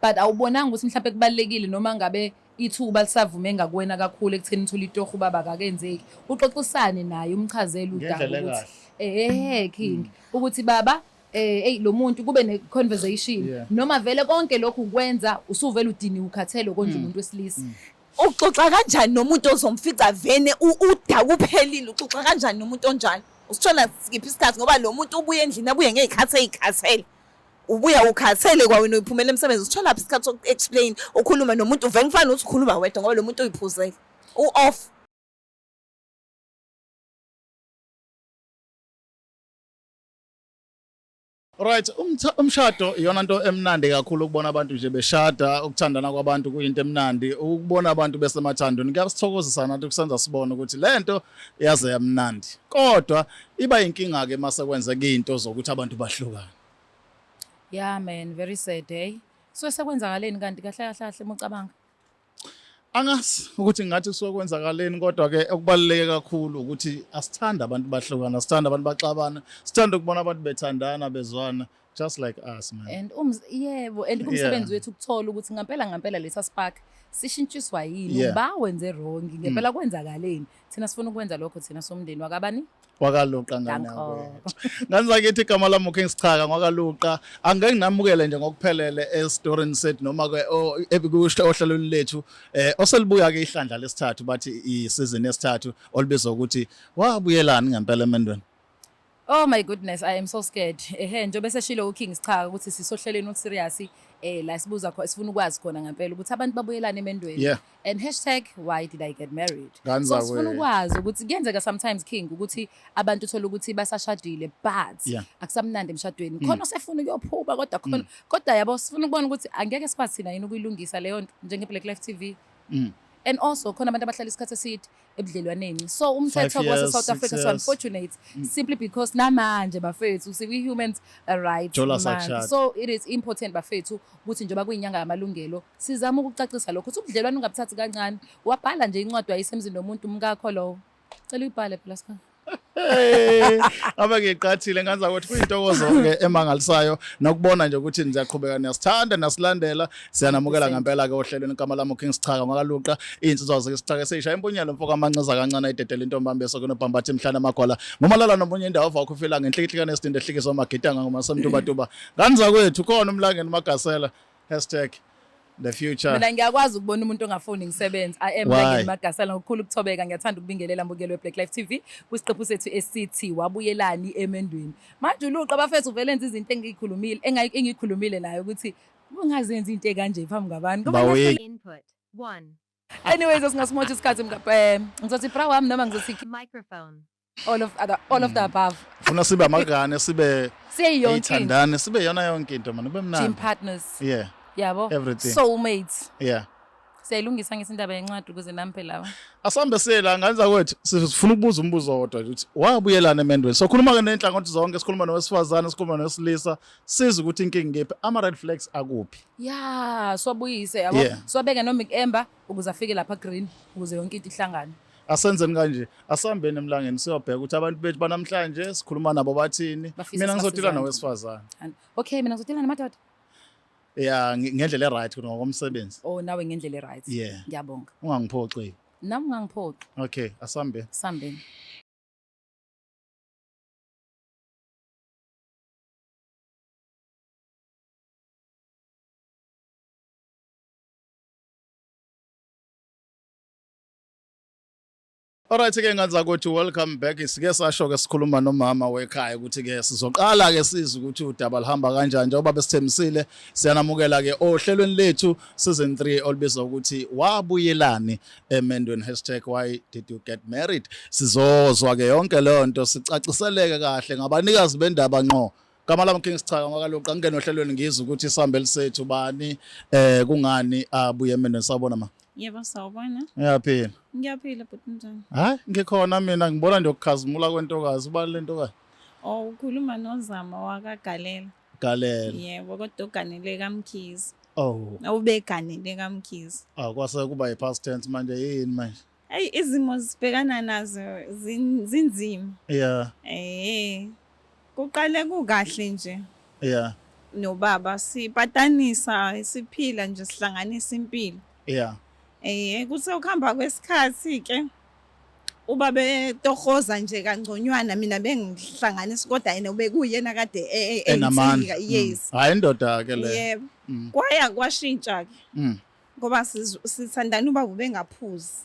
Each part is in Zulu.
But awubonanga ukuthi mhlawumbe kubalekile noma ngabe ithuba lisavume ngakuwena kakhulu ekutheni uthole itoho ubaba akakenzeki. Uxoxisane naye umchazele udaba Ngendlela ukuthi ekahle. eh king ukuthi baba hey lo muntu kube ne conversation noma vele konke lokhu kwenza usuvela udiniwe ukhathele konje umuntu wesilisa. Uxoxa kanjani nomuntu ozomfica vene udaka uphelile uxoxa kanjani nomuntu onjalo? Usithola sikiphi isikhathi ngoba lo muntu ubuya endlini abuye ngey'khathi ey'khathele. Ubuya ukhathele kwawena uyiphumela emsebenzi usitholaphi isikhathi soku-explain ukhulume nomuntu vele kufana nokuthi ukhuluma wedwa ngoba lo muntu uyiphuzele. U-off. Right, umshado iyona nto emnandi kakhulu ukubona abantu nje beshada, ukuthandana kwabantu kuyinto emnandi, ukubona abantu besemathandweni kuyasithokozisa nathi kusenza sibone ukuthi lento yaze yamnandi. Kodwa iba inkinga ke mase kwenzeka into zokuthi abantu bahlukane. Yeah man, very sad hey. So sekwenzakaleni kanti kahle kahle kahle mucabanga? Angazi ukuthi ngathi kusuke kwenzakaleni kodwa ke okubaluleke kakhulu ukuthi asithanda abantu bahlukana, sithanda abantu baxabana, sithanda ukubona abantu bethandana bezwana just like us man. And yebo and kumsebenzi wethu ukuthola ukuthi ngampela ngampela lesa spark sishintshiswa yini uba wenze wrong ngempela kwenzakaleni. Thina sifuna ukwenza lokho thina somndeni wakabani? Wakaluqa ngane yakwethu. Ngane zakithi igama lami uKing Sichaka ngwakaluqa. Angeke nginamukele nje ngokuphelele esitorini sethu noma ke ohlelweni lethu oselibuya ke ihlandla lesithathu bathi i-season yesithathu olubizwa ukuthi wabuyelani ngempela emendweni. Oh my goodness, I am so scared. Ehe njengoba eseshilo uKing Sichaka ukuthi sisohlelweni oluserious la sibuza khona sifuna ukwazi khona ngempela ukuthi abantu babuyelana emendweni. And hashtag why did I get married? Ganza So sifuna we. ukwazi ukuthi kuyenzeka sometimes King ukuthi abantu uthola ukuthi basashadile but akusamnandi emshadweni. Khona osefuna ukuyophuma kodwa khona kodwa yabo sifuna ukubona ukuthi angeke sikwazi thina yini ukuyilungisa leyo nto njenge Black Life TV. And also khona abantu abahlala isikhathi eside ebudlelwaneni. So umthetho 5 years, wase South 6 Africa so years. unfortunate simply because namanje bafethu see we humans are right Jola month. sakushada. So it is important bafethu ukuthi njengoba kuyinyanga yamalungelo sizama ukucacisa lokho ukuthi ubudlelwane ungabuthathi kancane. Wabhala nje incwadi wayisemzini nomuntu umkakho lowo. Cela uyibhale phela sikhona. Hey, ngabe ngiqathile nganza ukuthi kuyintokozo ke emangalisayo nokubona nje ukuthi niyaqhubeka niyasithanda nasilandela siyanamukela 100%. ngempela ke ohlelweni igama lami uKing Sichaka ngwakaluqa insizwa zesithaka esisha impunyelo mfo kamancaza kancane idedela intombi bese kunobhambatha imhlana amagwala ngomalala nomunye indawo avakho ufila ngenhlikihlika nesidinde ehlikiswa amagidanga ngoma semtubatuba nganza kwethu khona umlangeni magasela hashtag the future. Mina ngiyakwazi ukubona umuntu ongafuni ngisebenze. I am Why? Langeni Magasela ngokukhulu ukuthobeka ngiyathanda ukubingelela mbukelo weBlack Life TV kwisiqephu sethu esithi wabuyelani emendweni. Manje uluqa bafethu uvele enza izinto engiyikhulumile engiyikhulumile naye ukuthi ungazenzi into ekanje phambi kwabantu. Ngoba Baweki. Input 1. Anyways asingasimotha isikhathi ngizothi bra wami noma ngizothi Microphone. All of the above. Funa sibe amagane sibe Siye yonke into. ithandane sibe yona yonke into man ube Gym mnandi. partners. Yeah. Yabo. Everything. Soulmates. Yeah. Siyayilungisa ngithi indaba yencwadi ukuze nami phela. Asambe sela nganza kwethu sifuna ukubuza umbuzo wodwa nje ukuthi wabuyelana emendweni. So khuluma ke nenhlangothi zonke sikhuluma nowesifazane sikhuluma nowesilisa siza ukuthi inkinga ngephi ama red flags akuphi. Yeah, siwabuyise yabo. Siwabeke noma iember ukuze afike lapha green ukuze yonke into ihlangane. Asenzeni kanje asambeni emlangeni siyobheka ukuthi abantu bethu banamhlanje sikhuluma nabo bathini. Bafisa Mina ngizodila sibasizane. nowesifazane. Okay, mina ngizodila namadoda. Yeah, ngendlela e right ngokomsebenzi. Oh, nawe ngendlela e right. Yeah. Ngiyabonga. Ungangiphoxi. Nami ungangiphoxi. Okay, asambe. Sambeni. Alright ke nganza ukuthi welcome back. Sike sasho ke sikhuluma nomama wekhaya ukuthi ke sizoqala ke sizwe ukuthi udaba lihamba kanjani njengoba besithembisile siyanamukela ke ohlelweni lethu season 3 olubizwa ukuthi wabuyelani emendweni hashtag why did you get married. Sizozwa ke yonke leyo nto sicaciseleke kahle ngabanikazi bendaba ngqo. Gama lami King Sichaka ngwakaluqa ngingene ohlelweni ngizwe ukuthi isihambeli sethu bani kungani abuye emendweni. Sawubona ma. Yebo sawubona. Ngiyaphila. Ngiyaphila bhuti njani? Hayi ngikhona mina ngibona nje ukukhazimula kwentokazi ubani lentokazi? Oh ukhuluma noZama wakaGalela. Galela. Yebo kodwa uganele kaMkhize. Oh. Ubeganele kaMkhize. Ah kwase kuba yi-past tense manje yini manje? Hey izimo sibhekana nazo zinzima. Kuqale kukahle nje. Nobaba sipatanisa siphila nje sihlanganisa impilo. Yeah. Kuthe ukuhamba kwesikhathi ke ubaba etohoza nje kangconywana, mina bengihlanganisa kodwa yena ubekuyena kade Enamandla. eyinsika, yes. Hayi, indoda ke le. Yebo. Kwaya kwashintsha ke ngoba sithandana ubaba ubengaphuzi.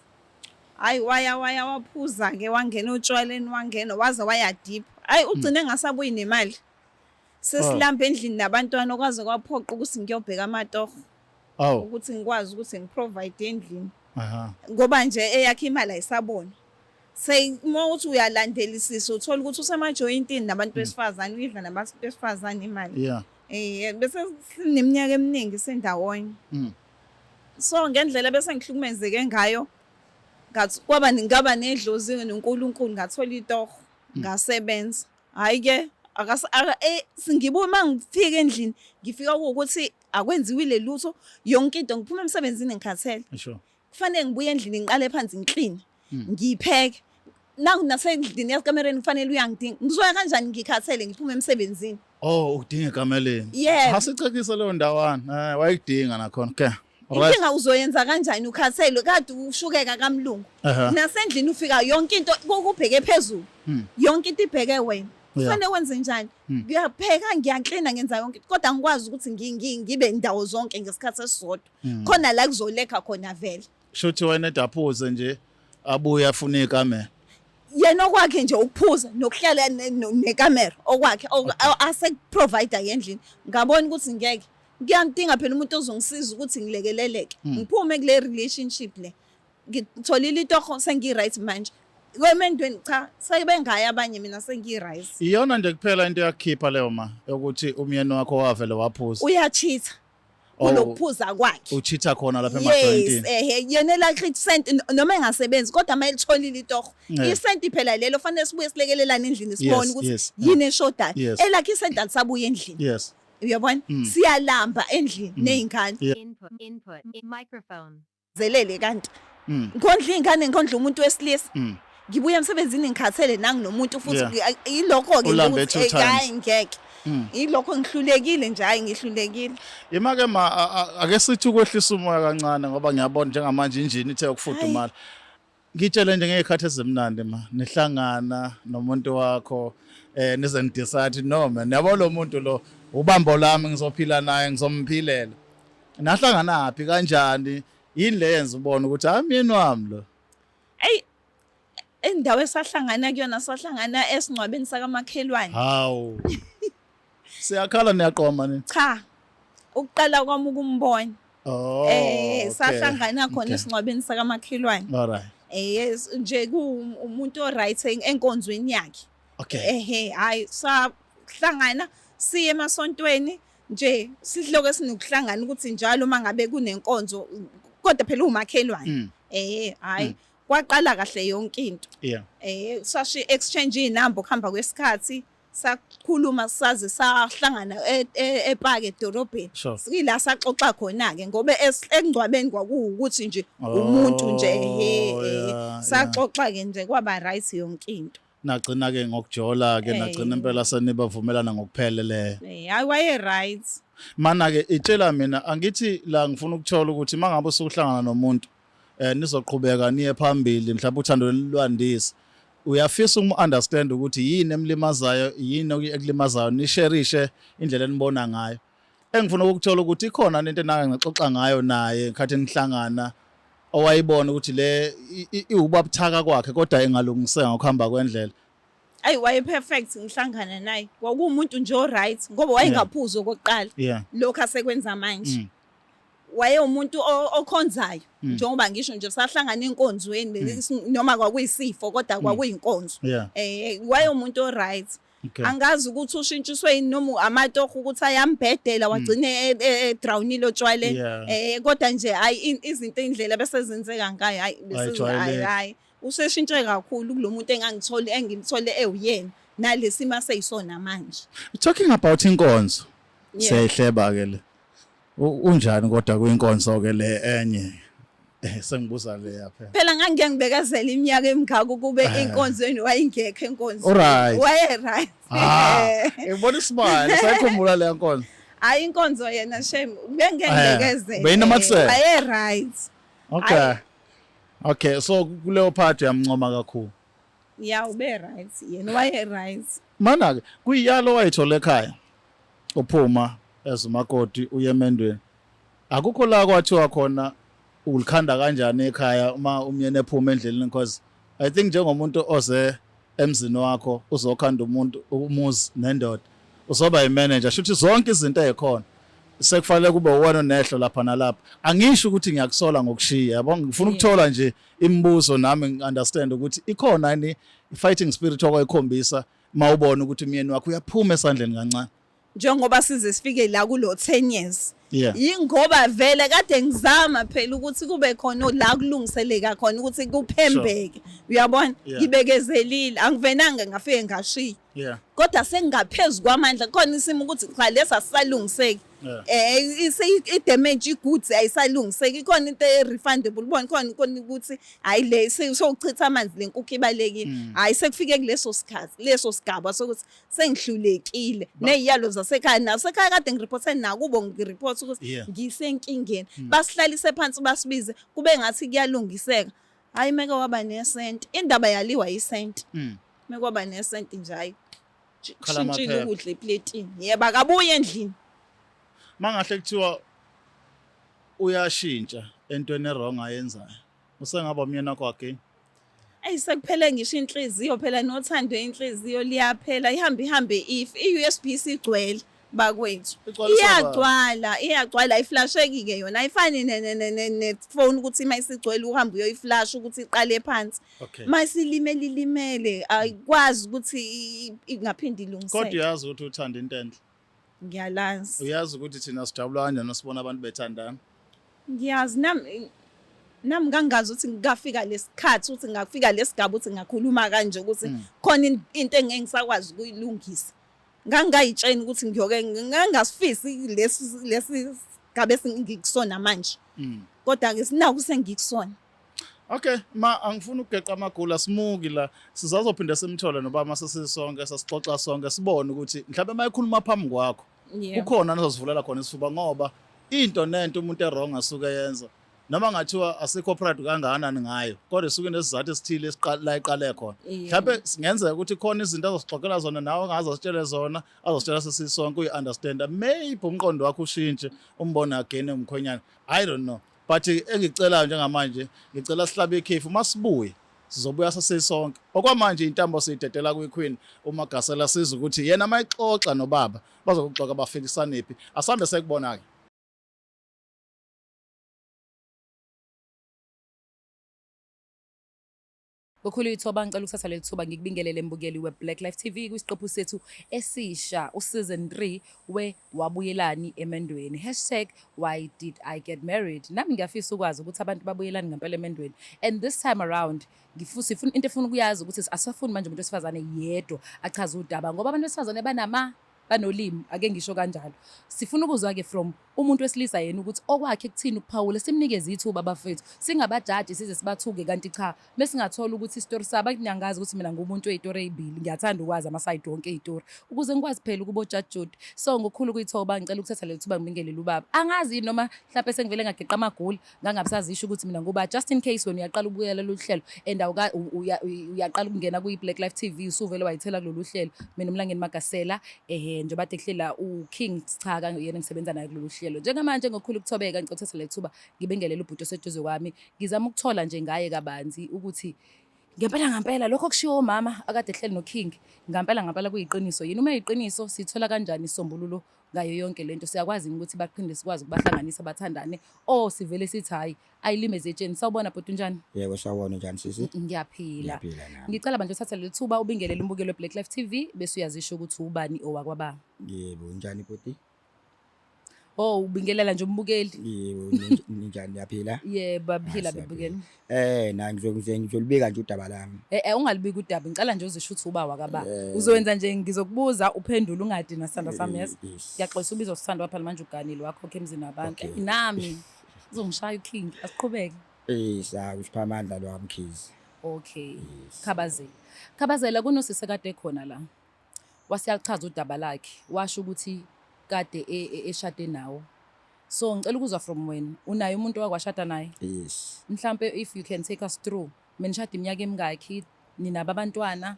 Hayi, waya waya waphuza ke, wangena otshwaleni, wangena waze waya deep. Hayi, ugcine engasabuyi nemali. Sesilamba endlini nabantwana, kwaze kwaphoqa ukuthi ngiyobheka amatoho ukuthi ngikwazi ukuthi ngiprovide endlini. Ngoba nje eyakhe imali ayisabona. Sey uma uthi uyalandelisisa uthola ukuthi usemajoyintini nabantu besifazane, uyidla nabantu besifazane imali. Bese sineminyaka eminingi sendawonye. So ngendlela bese ngihlukumezeke ngayo, ngathi kwaba ngaba nedlozi noNkulunkulu, ngathola itoho, ngasebenza. Hayi ke, ngibuye uma ngifika endlini ngifika kuwukuthi akwenziwile lutho, yonke into, ngiphuma emsebenzini ngikhathele. Kufanele ngibuye endlini ngiqale phansi ngikline, ngipheke. Naku nasendlini yasekamereni kufanele uyangidinga. Ngizoya kanjani ngikhathele ngiphuma emsebenzini? Oh, ukudinga ekameleni. Yebo. Asicekise leyo ndawana. Wayikudinga nakhona. Okay. Alright. Inkinga uzoyenza kanjani ukhathele kade ushukeka kamlungu. Nasendlini ufika yonke into kubheke phezulu. Yonke into ibheke wena. Kufanele wenze njani? Ngiyapheka, ngiyaklina, ngenza yonke into, kodwa angikwazi ukuthi ngibe indawo zonke ngesikhathi esisodwa. Khona la kuzolekha khona vele. Shuthi wena edaphuze nje abuye afune ikamera. Yena okwakhe nje ukuphuza nokuhlala nekamera okwakhe asekuprovide endlini. Ngabona ukuthi ngeke. Ngiyamdinga phela umuntu ozongisiza ukuthi ngilekeleleke. Ngiphume kule relationship le. Ngitholile itoho, sengi right manje. Kwemendweni cha, sebengaya abanye, mina sengi right. Iyona nje kuphela into yakukhipha leyo ma yokuthi umyeni wakho wavele waphuza. Uyachitha. Oh. Kulokuphuza kwakhe. Uchitha khona lapha Yes, emajoyintini. Ehe, yena elakhe isenti noma engasebenzi kodwa uma elitholile itoho. Isenti phela lelo fanele sibuye silekelelane endlini sibone ukuthi yini eshodayo. Elakhe isenti alisabuye endlini. Uyabona? Siyalamba endlini nezingane. Input, input, microphone. Zelele kanti. Ngondla ingane, ngondla umuntu wesilisa. Ngibuya emsebenzini ngikhathele nanginomuntu futhi ilokho ke Ulambe ukuthi two times. Hayi ngeke. Ilokho ngihlulekile nje, hayi ngihlulekile. Ima ke ma, ake sithi ukwehlisa umoya kancane ngoba ngiyabona njengamanje injini ithe ukufudumala. Ngitshele nje ngezikhathi ezimnandi ma nihlangana nomuntu wakho, nize nidecide no man, yabo lo muntu lo ubambo lami, ngizophila naye, ngizomphilela. Nahlangana phi, kanjani, yini le yenza ubone ukuthi hayi, myeni wami lo? Ey, indawo esahlangana kuyona, sahlangana esingcwabeni sakamakhelwane. Hawu. Siyakhala, niyaqoma ni. Cha. Ukuqala kwami ukumbona. Oh. Sahlangana khona esingcwabeni sakamakhelwane. All right. Yes, nje ku umuntu o right enkonzweni yakhe. Ehe, hayi sahlangana siye emasontweni nje, sihloko sinokuhlangana ukuthi njalo mangabe kunenkonzo, kodwa phela umakhelwane. Hayi kwaqala kahle yonke into. Sashi exchange inamba kuhamba kwesikhathi, sakhuluma saze sahlangana epaki edolobheni. Sila saxoxa khona ke ngoba ekungcwabeni kwakuwukuthi nje umuntu nje he saxoxa ke nje kwaba right yonke into. Nagcina ke ngokujola ke, nagcina impela senibavumelana ngokupheleleyo. Hayi waye right. Mana ke itshela mina, angithi la ngifuna ukuthola ukuthi mangabe usuhlangana nomuntu, nizoqhubeka niye phambili, mhlawumbe uthando lwandisa, uyafisa uku understand ukuthi yini emlimazayo, yini ekulimazayo, nisherishe indlela enibona ngayo. Engifuna ukuthola ukuthi ikhona into enake ngixoxa ngayo naye ngikhathi nihlangana owayibona ukuthi le iwubabuthaka kwakhe kodwa engalungiseka ngokuhamba kwendlela. Ayi waye perfect ngihlangana naye. Kwakuwumuntu nje o right ngoba wayengaphuzi okokuqala. Lokho asekwenza manje. Waye umuntu okhonzayo njengoba ngisho nje sahlangana enkonzweni, noma kwakuyisifo kodwa kwakuyinkonzo. Waye umuntu o right. Angazi ukuthi ushintshiswe yini noma amatoho ukuthi ayambhedela wagcine edrownile otshwaleni. Kodwa nje hayi izinto indlela bese zenzeka ngayo, hayi bese Ayijwayeleki. hayi, hayi useshintshe kakhulu kulomuntu engangithole, engimthole ewuyena nalesimo aseyisona manje. Talking about inkonzo. Siyayihleba ke le. Unjani kodwa kuyinkonzo ke le enye? Sengibuza le yapha. Phela ngangike ngibekezela iminyaka emingaka ukube enkonzweni wayingekho enkonzweni. Alright. Waye right. Ngibona isibali, sayikhumbula le nkonzo. Hayi, inkonzo yena shame bengengibekezele. Beyinamathela. Waye right. Okay. Hhayi. Okay, so kuleyo part uyamncoma kakhulu. Ya, ube right yena, waye right. Mana ke kuyiyalo wayithola ekhaya. Uphuma ezumakoti uye emendweni. Akukho la kwathiwa khona ulikhanda kanjani ekhaya uma umyeni ephuma endleleni, because I think njengomuntu oze emzini wakho uzokhanda umuntu umuzi nendoda, uzoba imanager, shuthi zonke izinto ezikhona sekufanele kube uwena onehlo lapha nalapha. Angisho ukuthi ngiyakusola ngokushiya, yabo, ngifuna ukuthola nje imibuzo nami ngi-understand ukuthi ikhona yini i-fighting spirit okwayikhombisa mawubona ukuthi umyeni wakho uyaphuma esandleni kancane. Njengoba size sifike la kulo 10 years, yingoba vele kade ngizama phela ukuthi kube khona la kulungiseleka khona ukuthi kuphembeke, uyabona? Ngibekezelile, angivenanga ngafike ngashiya, kodwa sengingaphezu kwamandla. Khona isimo ukuthi cha, lesi asisalungiseki, i-damage i-goods ayisalungiseki, ikhona into e-refundable, ubona khona ukuthi hayi, le sewuchitha amanzi, le nkukhu ibalekile. Hayi, sekufike kuleso sikhathi, leso sigaba sokuthi sengihlulekile ney'yalo zasekhaya, nasekhaya kade ngiripothe nakubo, ngiripothe ukuthi ngisenkingeni. Basihlalise phansi, basibize, kube ngathi kuyalungiseka. Hhayi, meke waba nesenti indaba, yaliwa isenti. Meke waba nesenti nje, hhayi, Khala shintshile amaphepha. ukudla epletini, yebo, akabuye endlini. Mangahle kuthiwa uyashintsha entweni e-wrong ayenzayo, usengaba umyeni wakho again? Eyi, sekuphele ngisho inhliziyo phela, nothando inhliziyo liyaphela, ihambe ihambe, if i-USB isigcwele bakwethu. Igcwaliswa bani? Iyagcwala, iyagcwala, ayiflasheki-ke yona, ayifani ne-phone ukuthi uma isigcwele uhambe uyoyiflasha ukuthi iqale phansi. Uma isilimele ilimele, ayikwazi ukuthi ingaphinde Kodwa ilungiseke. uyazi ukuthi uthanda into enhle. Ngiyalazi. Uyazi ukuthi thina sijabula kanjani sibona abantu bethandana. Ngiyazi nami ngangazi ukuthi ngingafika lesikhathi, ukuthi ngingafika lesigaba ukuthi ngakhuluma kanje ukuthi khona into engeke ngisakwazi ukuyilungisa. Ngangingayitsheni ukuthi ngiyoke ngangasifisi lesi sigaba esingikusona manje. Kodwa-ke sinakho sengikusona. Okay, ma, angifuni ukugeqa amagula, simuki la. Sizazophinda simthole nobaba sesisonke, sasixoxa sonke, sibone ukuthi mhlawumbe mayekhuluma phambi kwakho kukhona nizosivulela khona isifuba, ngoba into nento umuntu e-wrong asuke yenza, noma ngathiwa asikho proud kangakanani ngayo, kodwa isuke inesizathu esithile la iqale khona. Mhlawumbe singenzeka ukuthi khona izinto azosixoxela zona nawe ongaze asitshele zona, azositshela sesisonke, uyi-understand, maybe umqondo wakho ushintshe, umbone again umkhwenyana. I don't know, but engicelayo njengamanje, ngicela sihlabe ikhefu, masibuye sizobuya sesisonke. Okwamanje intambo siyidedela kwiQueen uMagasela, siza ukuthi yena mayixoxa nobaba bazokuxoxa bafikisanephi. Asambe sekubona ke. Kukhulu ithoba, ngicela ukuthatha leli thuba ngikubingelele mbukeli we-Black Life TV kwisiqephu sethu esisha, useason 3 we Wabuyelani Emendweni, #WhyDidIGetMarried. Nami ngiyafisa ukwazi ukuthi abantu babuyelani ngempela emendweni, and this time around sifuna into efuna ukuyazi ukuthi asifuni manje umuntu wesifazane yedwa achaze udaba, ngoba abantu besifazane banolimi, ake ngisho kanjalo. Sifuna ukuzwa-ke from umuntu wesilisa yena ukuthi okwakhe kuthini ukuphawula. Simnikeze ithuba bafethu, singabajaji size sibathuke, kanti cha, mesingathola ukuthi isitori sabo. Angazi ukuthi mina ngumuntu wey'tori ey'mbili, ngiyathanda ukwazi ama-side wonke ey'tori ukuze ngikwazi phela ukuba ujaji Judy. So ngokukhulu kuyithoba ngicela ukuthatha leli thuba ngibingelele ubaba. Angazi yini noma mhlawumpe sengivele ngageqa amagula, ngangabisazisho ukuthi mina nguba. Just in case wena uyaqala ukubukela lolu hlelo and uyaqala ukungena kwi-Black Life TV, usuvele wayithela kulolu hlelo, mina uMlangeni Magasela, ehe, njengoba kade kuhlela uKing Chaka, yena engisebenza naye kulolu hlelo njengamanje. Ngokukhulu ukuthobeka ngicela ukuthatha leli thuba ngibingelele ubhuti oseduze kwami. Ngizama ukuthola nje ngaye kabanzi ukuthi ngempela ngampela lokho okushiwo omama akade ehleli noKing ngampela ngampela kuyiqiniso yini. Uma iyiqiniso, sithola kanjani isisombululo ngayo yonke lento? Siyakwazi yini ukuthi baphinde sikwazi ukubahlanganisa bathandane, or sivele sithi hhayi, ayilime zetsheni? Sawubona bhuti, unjani? Yebo, sawubona. Njani sisi? Ngiyaphila. Ngiyaphila nami. Ngicela manje uthathe leli thuba ubingelele umbukelo we-Black Life TV, bese uyazisho ukuthi ubani, owakwaba. Yebo, njani bhuti? Oh, ubingelela nje umbukeli. Yebo, ninjani, niyaphila? Yebo, aphila. Ah, siyaphila. Bebukeli. Na ngizolibika nje udaba lami. Ungalibiki udaba, ngicela nje uzisho ukuthi uba wakaba. Uzowenza nje, ngizokubuza uphendule, ungadinwa sithando sami, yes. Yes. Ngiyaxolisa ubizwa sithando phela manje uganile wakho emzini wabantu. Okay. Nami uzongishaya uKing, asiqhubeke. Sa uSiphamandla lo wamkhizi. Okay. Yes. Khabazela. Khabazela, kunosisi kade khona la. Wasiyachaza udaba lakhe. Washo ukuthi kade eshade nawo. So ngicela ukuzwa from wena, unaye umuntu owakwashada naye? Yes. Mhlampe if you can take us through, menishada iminyaka emingakhi, ninabo abantwana,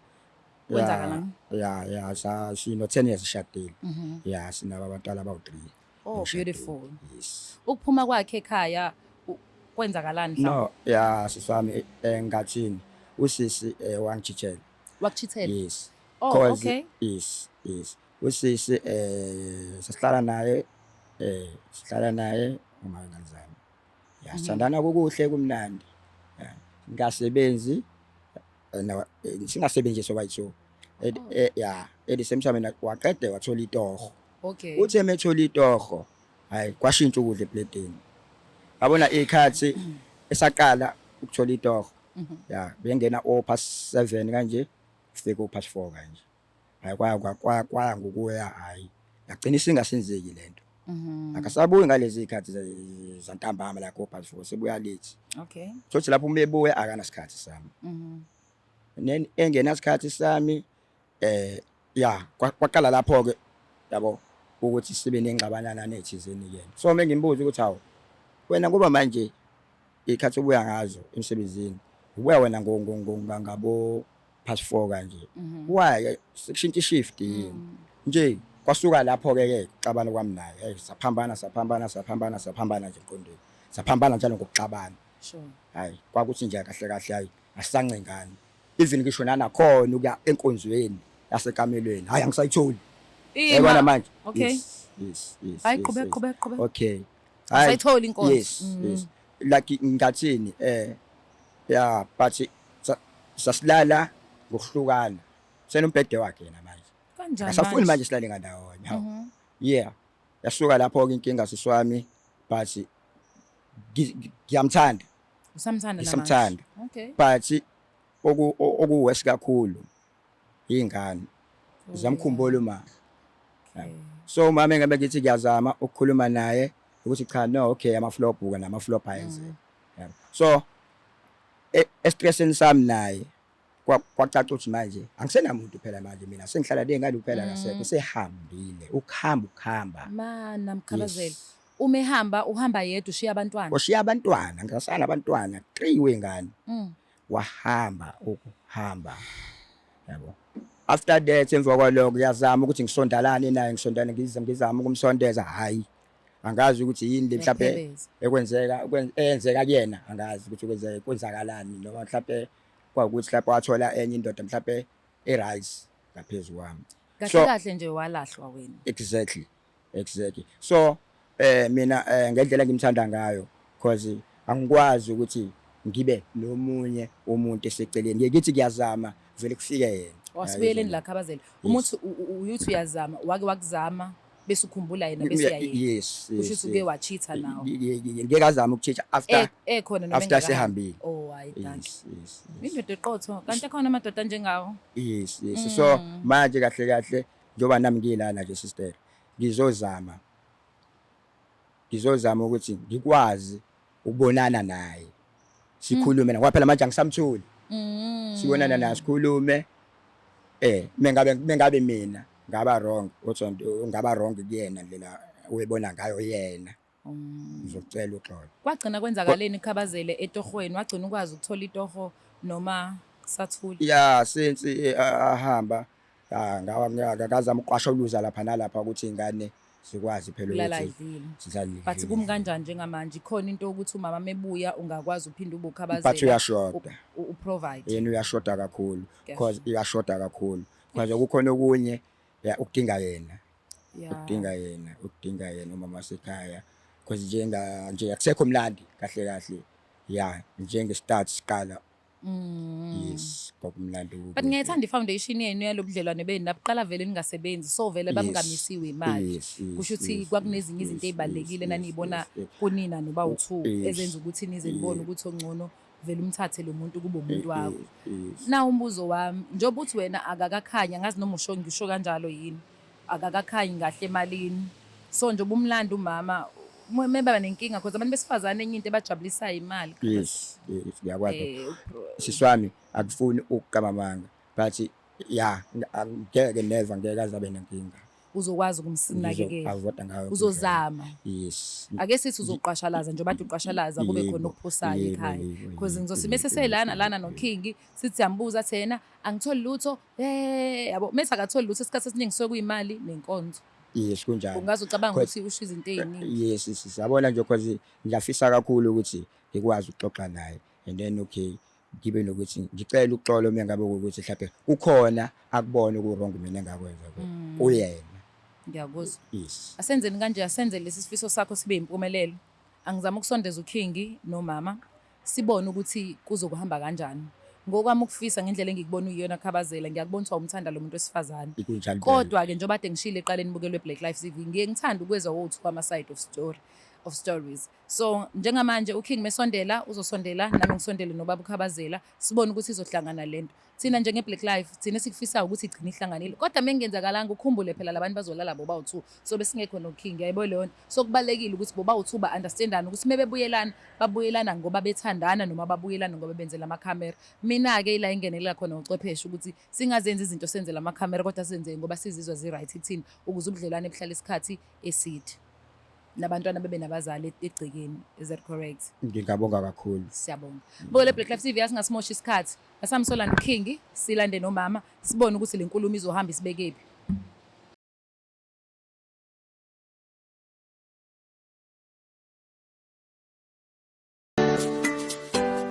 kwenzakalani? Ya, sa sino 10 years shadile. Ya, sinabo abantwana abawu3. Oh, beautiful. Yes. Ukuphuma kwakhe ekhaya kwenzakalani mhlawumbe? No, ya siswami, engathini usisi wangijijela. Wakuchithela? Yes. Oh, okay. Yes. Usisi sasihlala naye, sihlala naye uma ngane zami. Ya, sithandana kukuhle, kumnandi. Ya, ngasebenzi na singasebenzi sobayi-two. Ya, at the same time na waqede wathola itoho. Uthe methola itoho, hayi, kwashintsha ukudla epletini. Yabona ikhathi esaqala ukuthola itoho. Ya, bengena o past 7 kanje, kufika o past 4 kanje. Hayi, kwaya ngokuya, hayi. Yagcina isingasenzeki lento. Akasabuyi ngalezi zikhathi zantambama la ko past 4, sebuya late. Sothi lapho uma ebuya akanasikhathi sami. Then engenasikhathi sami, ya, kwaqala lapho ke, yabo, ukuthi sibe nengxabanana nethizeni ke. So mengimbuza ukuthi, hawu wena, ngoba manje ikhathi obuya ngazo emsebenzini, ubuya wena ngo ngabo past 4 kanje. Why sekushintsha ishift yini? Nje kwasuka lapho ke xabana kwami naye. Hey, saphambana, saphambana, saphambana, saphambana nje emqondweni. Saphambana njalo ngokuxabana. Hayi, kwakuthi nje kahle kahle, hayi, asisancengani. Even ngisho nanakhona ukuya enkonzweni yasekamelweni, hayi, angisayitholi. Yabona manje. Yes. Hayi, qhubeka, qhubeka, qhubeka. Okay. Asayitholi inkonzo. Yes. Like ngathini, yeah, but sasilala ngokuhlukana. Senombhede wakhe yena manje. Kanjani? Akasafuni manje silale ngandawonye. Hawu. Yeah. Yasuka lapho ke inkinga, siswami, but ngiyamthanda. Usamthanda namanje? Ngisamthanda. But okuwesi kakhulu ingane. Zamkhumbula uma. So mama engabe ngithi ngiyazama ukukhuluma naye ukuthi cha, no, okay, ama flop ke nama flop ayenzeka. Yabo. So estresseni sami naye kwacaca ukuthi manje angisenamuntu phela manje, mina sengihlala nengane kuphela, kasekho, sehambile, ukuhamba ukuhamba. Mana Mkhabazela. Yes. Uma ehamba, uhamba yedwa, ushiya abantwana? Washiya abantwana, ngasana abantwana 3 wengane. Wahamba ukuhamba. Yabo. After that, emva kwalokho ngiyazama ukuthi ngisondalane naye, ngisondane, ngizama ukumsondeza, hayi. Angazi ukuthi yini le mhlawumbe Uyaphebeza. ekwenzeka eyenzeka kuyena, angazi ukuthi kwenzeka kwenzakalani, noma mhlawumbe kwawukuthi mhlawumbe wathola enye indoda mhlawumbe e-right ngaphezulu kwami. Kahle kahle nje walahlwa wena. Exactly. So mina ngendlela engimthanda ngayo, because angikwazi ukuthi ngibe nomunye umuntu eseceleni. Ngeke ngithi kuyazama, vele kufike yena. Wasibuyeleni la, Khabazela. Uma uthi uyuthi uyazama, wake wakuzama bese ukhumbula yena bese uyayeka? Yes. Kusho ukuthi uke wachitha nawe? Ngeke azame ukuchitha after Ekhona noma after engakahambi? sehambile. Oh, hayi, thank you. Yes. Indoda eqotho, kanti khona amadoda anjengawo. Yes. So manje kahle kahle, njengoba nami ngilana nje, sister, ngizozama ukuthi ngikwazi ukubonana naye. Sikhulume na, ngoba phela manje angisamtholi. Sibonana naye, sikhulume. Mengabe mina ngaba wrong, uthi ngaba wrong kuyena ndlela uyibona ngayo yena. Ngizocela uxolo. Kwagcina kwenzakaleni, Khabazele, etohweni? Wagcina ukwazi ukuthola itoho noma kusathule? Ya, since ahamba, ngawa ngazama ukuqwasholuza lapha nalapha ukuthi ingane sikwazi phela Ulala ukuthi idlile. sihlale. But kumi kanjani njengamanje? Ikhona into yokuthi umama mebuya ungakwazi uphinde ube uKhabazela? But uyashoda. Uprovide. Yena uyashoda kakhulu, Ngiyasho. because uyashoda kakhulu because kukhona okunye, ya, ukudinga yena. Ukudinga yena, ukudinga yena umama wasekhaya, because njenga nje akusekho mlandi kahle kahle, ya, njenge start siqala. Yes, kwakumnandi. But ngiyayithanda i-foundation yenu yalobudlelwane benu. Nabuqala vele ningasebenzi, so vele babungamisiwe imali. Kusho ukuthi kwakunezinye izinto ey'balulekile naniyibona kunina noba u-two ezenza ukuthi nize nibone ukuthi ongcono vele umthathe lo muntu kube umuntu wakho. Na umbuzo wami, njengoba uthi wena akakakhanya, ngazi noma usho ngisho kanjalo yini, akakakhanyi kahle emalini. So njengoba umlando umama meba nenkinga, because abantu besifazane enye into ebajabulisayo imali. Yes, ngiyakwazi. Siswami, akufuni ukuqamba amanga, but ya, angeke, never, ngeke azabe nenkinga. Uzokwazi ukumsinakekela. Ngizo-avoida ngayo yonke indlela. Uzozama. Yes. Ake sithi uzoqashalaza njengoba kade uqashalaza kube khona Yebo, okuphosayo yebo, ekhaya. yebo, Because yebo, ngizothi yebo, mese yebo, selana yebo, lana yebo. noKing sithi siyambuza athi yena angitholi lutho eh yabo mese akatholi lutho isikhathi esiningi suke kuyimali nenkonzo. Yes, kunjalo. Ungaze ucabanga Cause- ukuthi usho izinto ey'ningi. Yes, yes, yes. Yabona nje cause ngiyafisa kakhulu ukuthi ngikwazi ukuxoxa naye and then okay ngibe nokuthi ngicela uxolo uma ngabe ukuthi mhlawumbe kukhona akubona oku-wrong mina engakwenza kuyena. Ngiyakuzwa. Yes. Asenzeni kanje, asenze lesi sifiso sakho sibe yimpumelelo. Angizama ukusondeza uKing nomama sibone ukuthi kuzokuhamba kanjani. Ngokwami ukufisa ngendlela engikubona uyiyona Khabazela, ngiyakubona ukuthi awumthanda lo muntu wesifazane. Ikunjalo impela. Kodwa-ke njengoba kade ngishilo ekuqaleni bukelwe Black Life TV, ngiye ngithande ukwezwa wothu ama-side of story of stories. So njengamanje uKing mesondela uzosondela nami ngisondele nobaba uKhabazela sibone ukuthi izohlangana lento. Thina njenge-Black Life thina esikufisayo ukuthi igcine ihlanganile. Kodwa mengenzakalanga ukhumbule phela labantu bazolala bobawu-two so besingekho noKing yayibona leyo nto. So kubalulekile ukuthi bobawu-two ba-understandane ukuthi mebebuyelana babuyelana ngoba bethandana noma babuyelana ngoba benzela amakhamera. Mina-ke ila enginelela khona ucwepheshe ukuthi singazenzi izinto senzela amakhamera kodwa sizenze ngoba sizizwa zi-right kuthina ukuze ubudlelwane buhlale isikhathi eside. Nabantwana bebe nabazali egcekeni. Is that correct? Ngingabonga kakhulu. Siyabonga. Bukele Black Life TV asingasimoshi isikhathi. Asamsolanda uKing, silande nomama, sibone ukuthi le nkulumo izohamba isibekephi.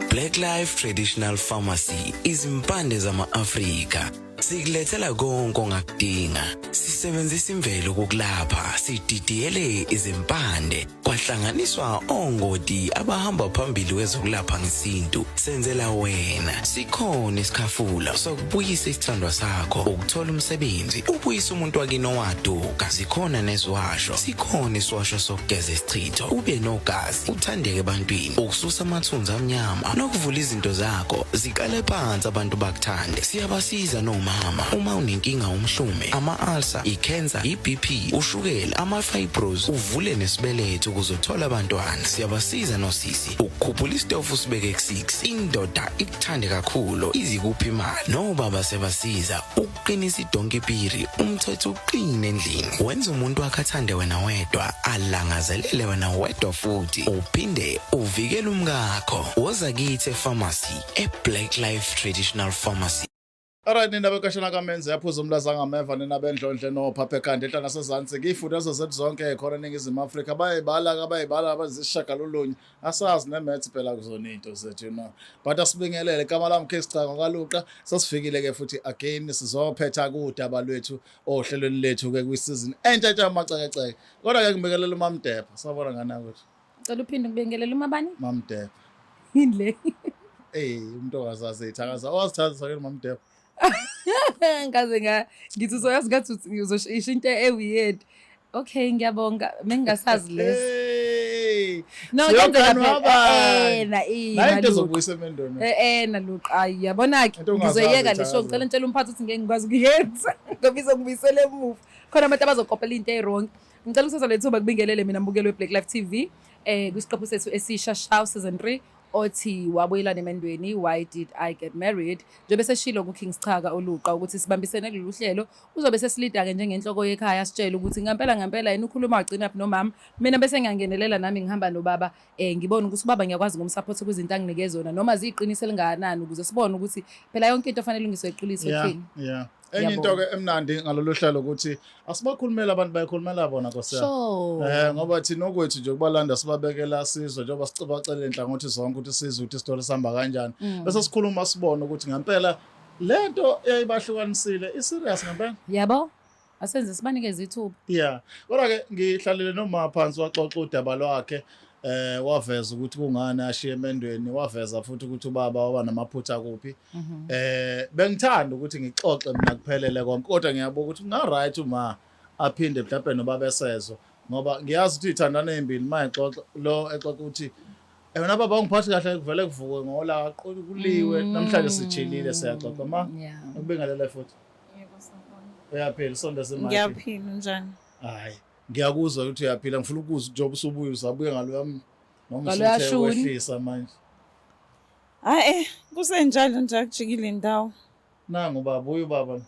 Black Life Traditional Pharmacy izimpande zama-Afrika sikulethela konke ongakudinga. Sisebenzisa imvelo ukukulapha, sididiyele izimpande kwahlanganiswa ongoti abahamba phambili kwezokulapha ngesintu. Senzela wena sikhona isikhafula sokubuyisa isithandwa sakho, ukuthola umsebenzi, ubuyisa umuntu wakini owaduka. Zikhona neziwasho, sikhona isiwasho sokugeza isichitho, ube nogazi, uthandeke ebantwini, ukususa amathunzi amnyama nokuvula izinto zakho ziqale phansi abantu bakuthande. Siyabasiza nomama uma unenkinga umhlume, ama-ulcer, i-cancer, i-BP, ushukela, ama-fibros, uvule nesibeletho ukuze uthole abantwana. Siyabasiza nosisi ukukhuphula isitofu usibeke ku-6, indoda ikuthande kakhulu izikuphi imali. Nobaba siyabasiza ukuqinisa idonki piri, umthetho uqine endlini, wenza umuntu wakhe athande wena wedwa, alangazelele wena wedwa futhi uphinde uvikele umkakho. Woza kithi epharmacy e-Black Life Traditional Pharmacy. Alright nina bekashana kamenze yaphuza umlaza ngameva nina bendlondle nophapha ekhanda enhla nasezansi ngiyifunda zethu zonke khona eNingizimu Afrika bayibala ka bayibala abazisishagalolunye asazi ne-maths phela kuzona into zethu you know but asibingelele igama lami Case Canga kaLuqa sesifikile ke futhi again sizophetha kudaba lwethu ohlelweni lethu ke kwi-season entsha entsha amacekeceke kodwa ke ngibingelele uMamdepha sawubona ngane yakwethu. Cela uphinde ngibingelele umabani? Mamdepha. Yini le? Eh umuntu ongazazi ithakaza owazithatha sakhe Mamdepha. Ngaze nga ngithi uzoyazi ngathi uzosho into e-weird. Okay, ngiyabonga. Mengingasazi lesi. Hey. No, kuyenzeka Siyoganwa phela. Eh, abantu. na eh, Nayi into Maluqa. ezobuyisa emendweni. Eh eh naluqa. Ayi yabona ke Into ongazazi ngizoyeka le show ithakaza. ngicela ngitshele umphathi ukuthi ngeke ngikwazi ukuyenza ngoba izongibuyisela emuva. Khona abantu abazokopela into e-wrong. Ngicela ukuthatha le thuba kubingelele mina mbukeli we-Black Life TV kwisiqephu sethu esisha Shaw season 3 othi wabuyelana emendweni why did I get married. Njengoba seshilo kuKing Schaka oluqa ukuthi sibambisene kulolu hlelo uzobe sesilida-ke njengenhloko yekhaya sitshele ukuthi ngempela ngempela yena ukhuluma wagcina phi nomama. Mina bese ngiyangenelela nami ngihamba nobaba ngibone ukuthi ubaba ngiyakwazi ngomsupport kwizinto anginike zona noma ziyiqiniso elingakanani ukuze sibone ukuthi phela yonke into fanele ilungiswe iqiniso Yeah, King. yeah. Enye into Ngiyabonga. ke emnandi ngalolu hlelo ukuthi asibakhulumela abantu bayikhulumela bona Nkosi yami. Sure. Ngoba thina okwethu nje kubalanda sibabekela sizwe njengoba sicibacele inhlangothi zonke ukuthi sizwe ukuthi isitolo sihamba kanjani. Bese sikhuluma sibone ukuthi ngempela lento eyayibahlukanisile i-serious ngempela. Yabo? Asenze sibanikeze ithuba. Yeah. Kodwa ke ngihlalele noma phansi waxoxa udaba lwakhe waveza ukuthi kungani ashiye emendweni, waveza futhi ukuthi ubaba waba namaphutha kuphi. Bengithanda ukuthi ngixoxe mina kuphelele konke kodwa ngiyabuka ukuthi kunga right uma aphinde mhlawumbe nobaba esezwa ngoba ngiyazi ukuthi ithandana ezimbili mayexoxa lo exoxa ukuthi wena baba ungiphathi kahle kuvele kuvuke ngola kuliwe namhlanje sijilile siyaxoxa ma Yeah. ukubingelele futhi. Yebo, sawubona. Uyaphila sondeze imali. Ngiyaphila unjani? Hayi, ngiyakuzwa ukuthi uyaphila ngifuna ukuzwa njengoba usubuya usabuya ngaloya noma Ngaloya usuthe shuni. wehlisa manje. Hayi, kusenjalo nje akujikile indawo. Nangu baba, uyu baba.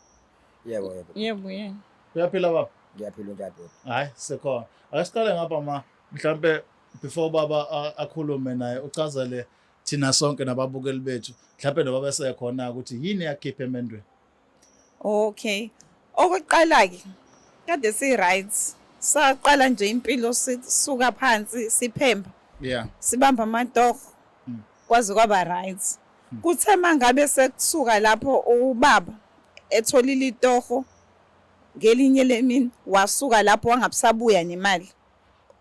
Yebo, yebo. Yebo yena. Uyaphila baba? Ngiyaphila, unjani bhuti? Hayi, sikhona. Ake siqale ngapha ma, mhlambe before baba akhulume naye, uchazele thina sonke nababukeli bethu, mhlambe noba besekhona, ukuthi yini yakhipha emendweni. Okay. Okokuqala ke kade si right. Saqala nje impilo sisuka phansi siphemba. Sibamba amatoho. Kwaze kwaba right. Kuthe mangabe sekusuka lapho ubaba etholile itoho ngelinye lemini, wasuka lapho wangabusabuya nemali.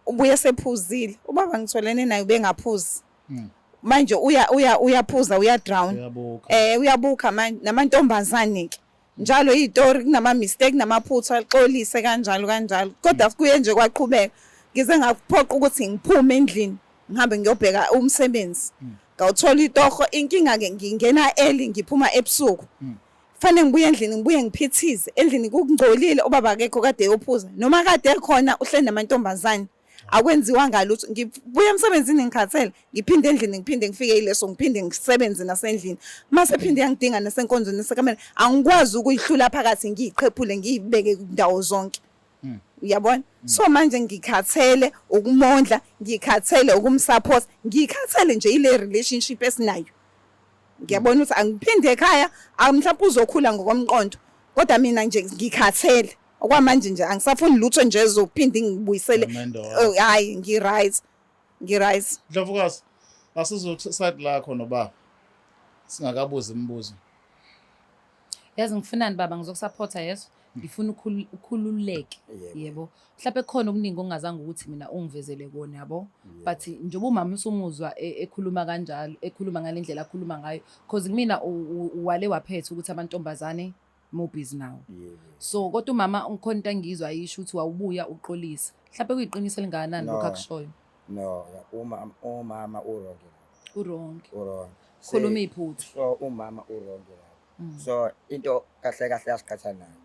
Ubuye sephuzile. Ubaba ngitholene naye ubengaphuzi. Manje uya uya uyaphuza, uya drown. Uyabuka. Uyabuka manje namantombazane ke. Njalo izitori kunama mistake, namaphutha, axolise kanjalo kanjalo. Kodwa kuye nje kwaqhubeka. Ngize ngaphoqa ukuthi ngiphume endlini ngihambe ngiyobheka umsebenzi. Ngawuthola itoho. Inkinga ke ngingena early, ngiphuma ebusuku. Fanele ngibuye endlini, ngibuye ngiphithize endlini, kungcolile, ubaba akekho, kade eyophuza, noma kade ekhona uhleli namantombazane, akwenziwanga lutho. Ngibuye emsebenzini ngikhathele, ngiphinde endlini, ngiphinde ngifike yileso, ngiphinde ngisebenze nasendlini, mase phinde yangidinga nasenkonzweni nasekamela. Angikwazi ukuyihlula phakathi, ngiyiqhephule, ngiyibeke ndawo zonke, uyabona? So manje ngikhathele ukumondla, ngikhathele ukumsupport, ngikhathele nje ile relationship esinayo. Ngiyabona ukuthi angiphinde ekhaya, mhlawumbe uzokhula ngokomqondo, kodwa mina nje ngikhathele okwamanje nje, angisafuni lutho nje ezophinda ingibuyisele. Amendo. Oh, hayi, ngi-right, ngi-right. Ndlovukazi, asizothi side lakho nobaba singakabuzi imibuzo. Yazi ngifunani baba, ngizokusupporta yeso. Ngifuna ukhululeke. Yebo. Yebo. Mhlawumbe khona okuningi ongazange ukuthi mina ungivezele kona, yabo. But njengoba umama usumuzwa ekhuluma kanjalo, ekhuluma ngalendlela akhuluma ngayo, because kumina uwale waphethe ukuthi amantombazane mo busy nawo. So kodwa umama ngikhona into engizwa ayisho ukuthi wawubuya uxolisa. Mhlawumbe kuyiqiniso elingakanani lokho No. akushoyo? No, uma umama uwrong lapho. Uwrong. Uwrong. Khuluma iphutha. So umama uwrong lapho. So into kahle kahle yasiqhatha nayo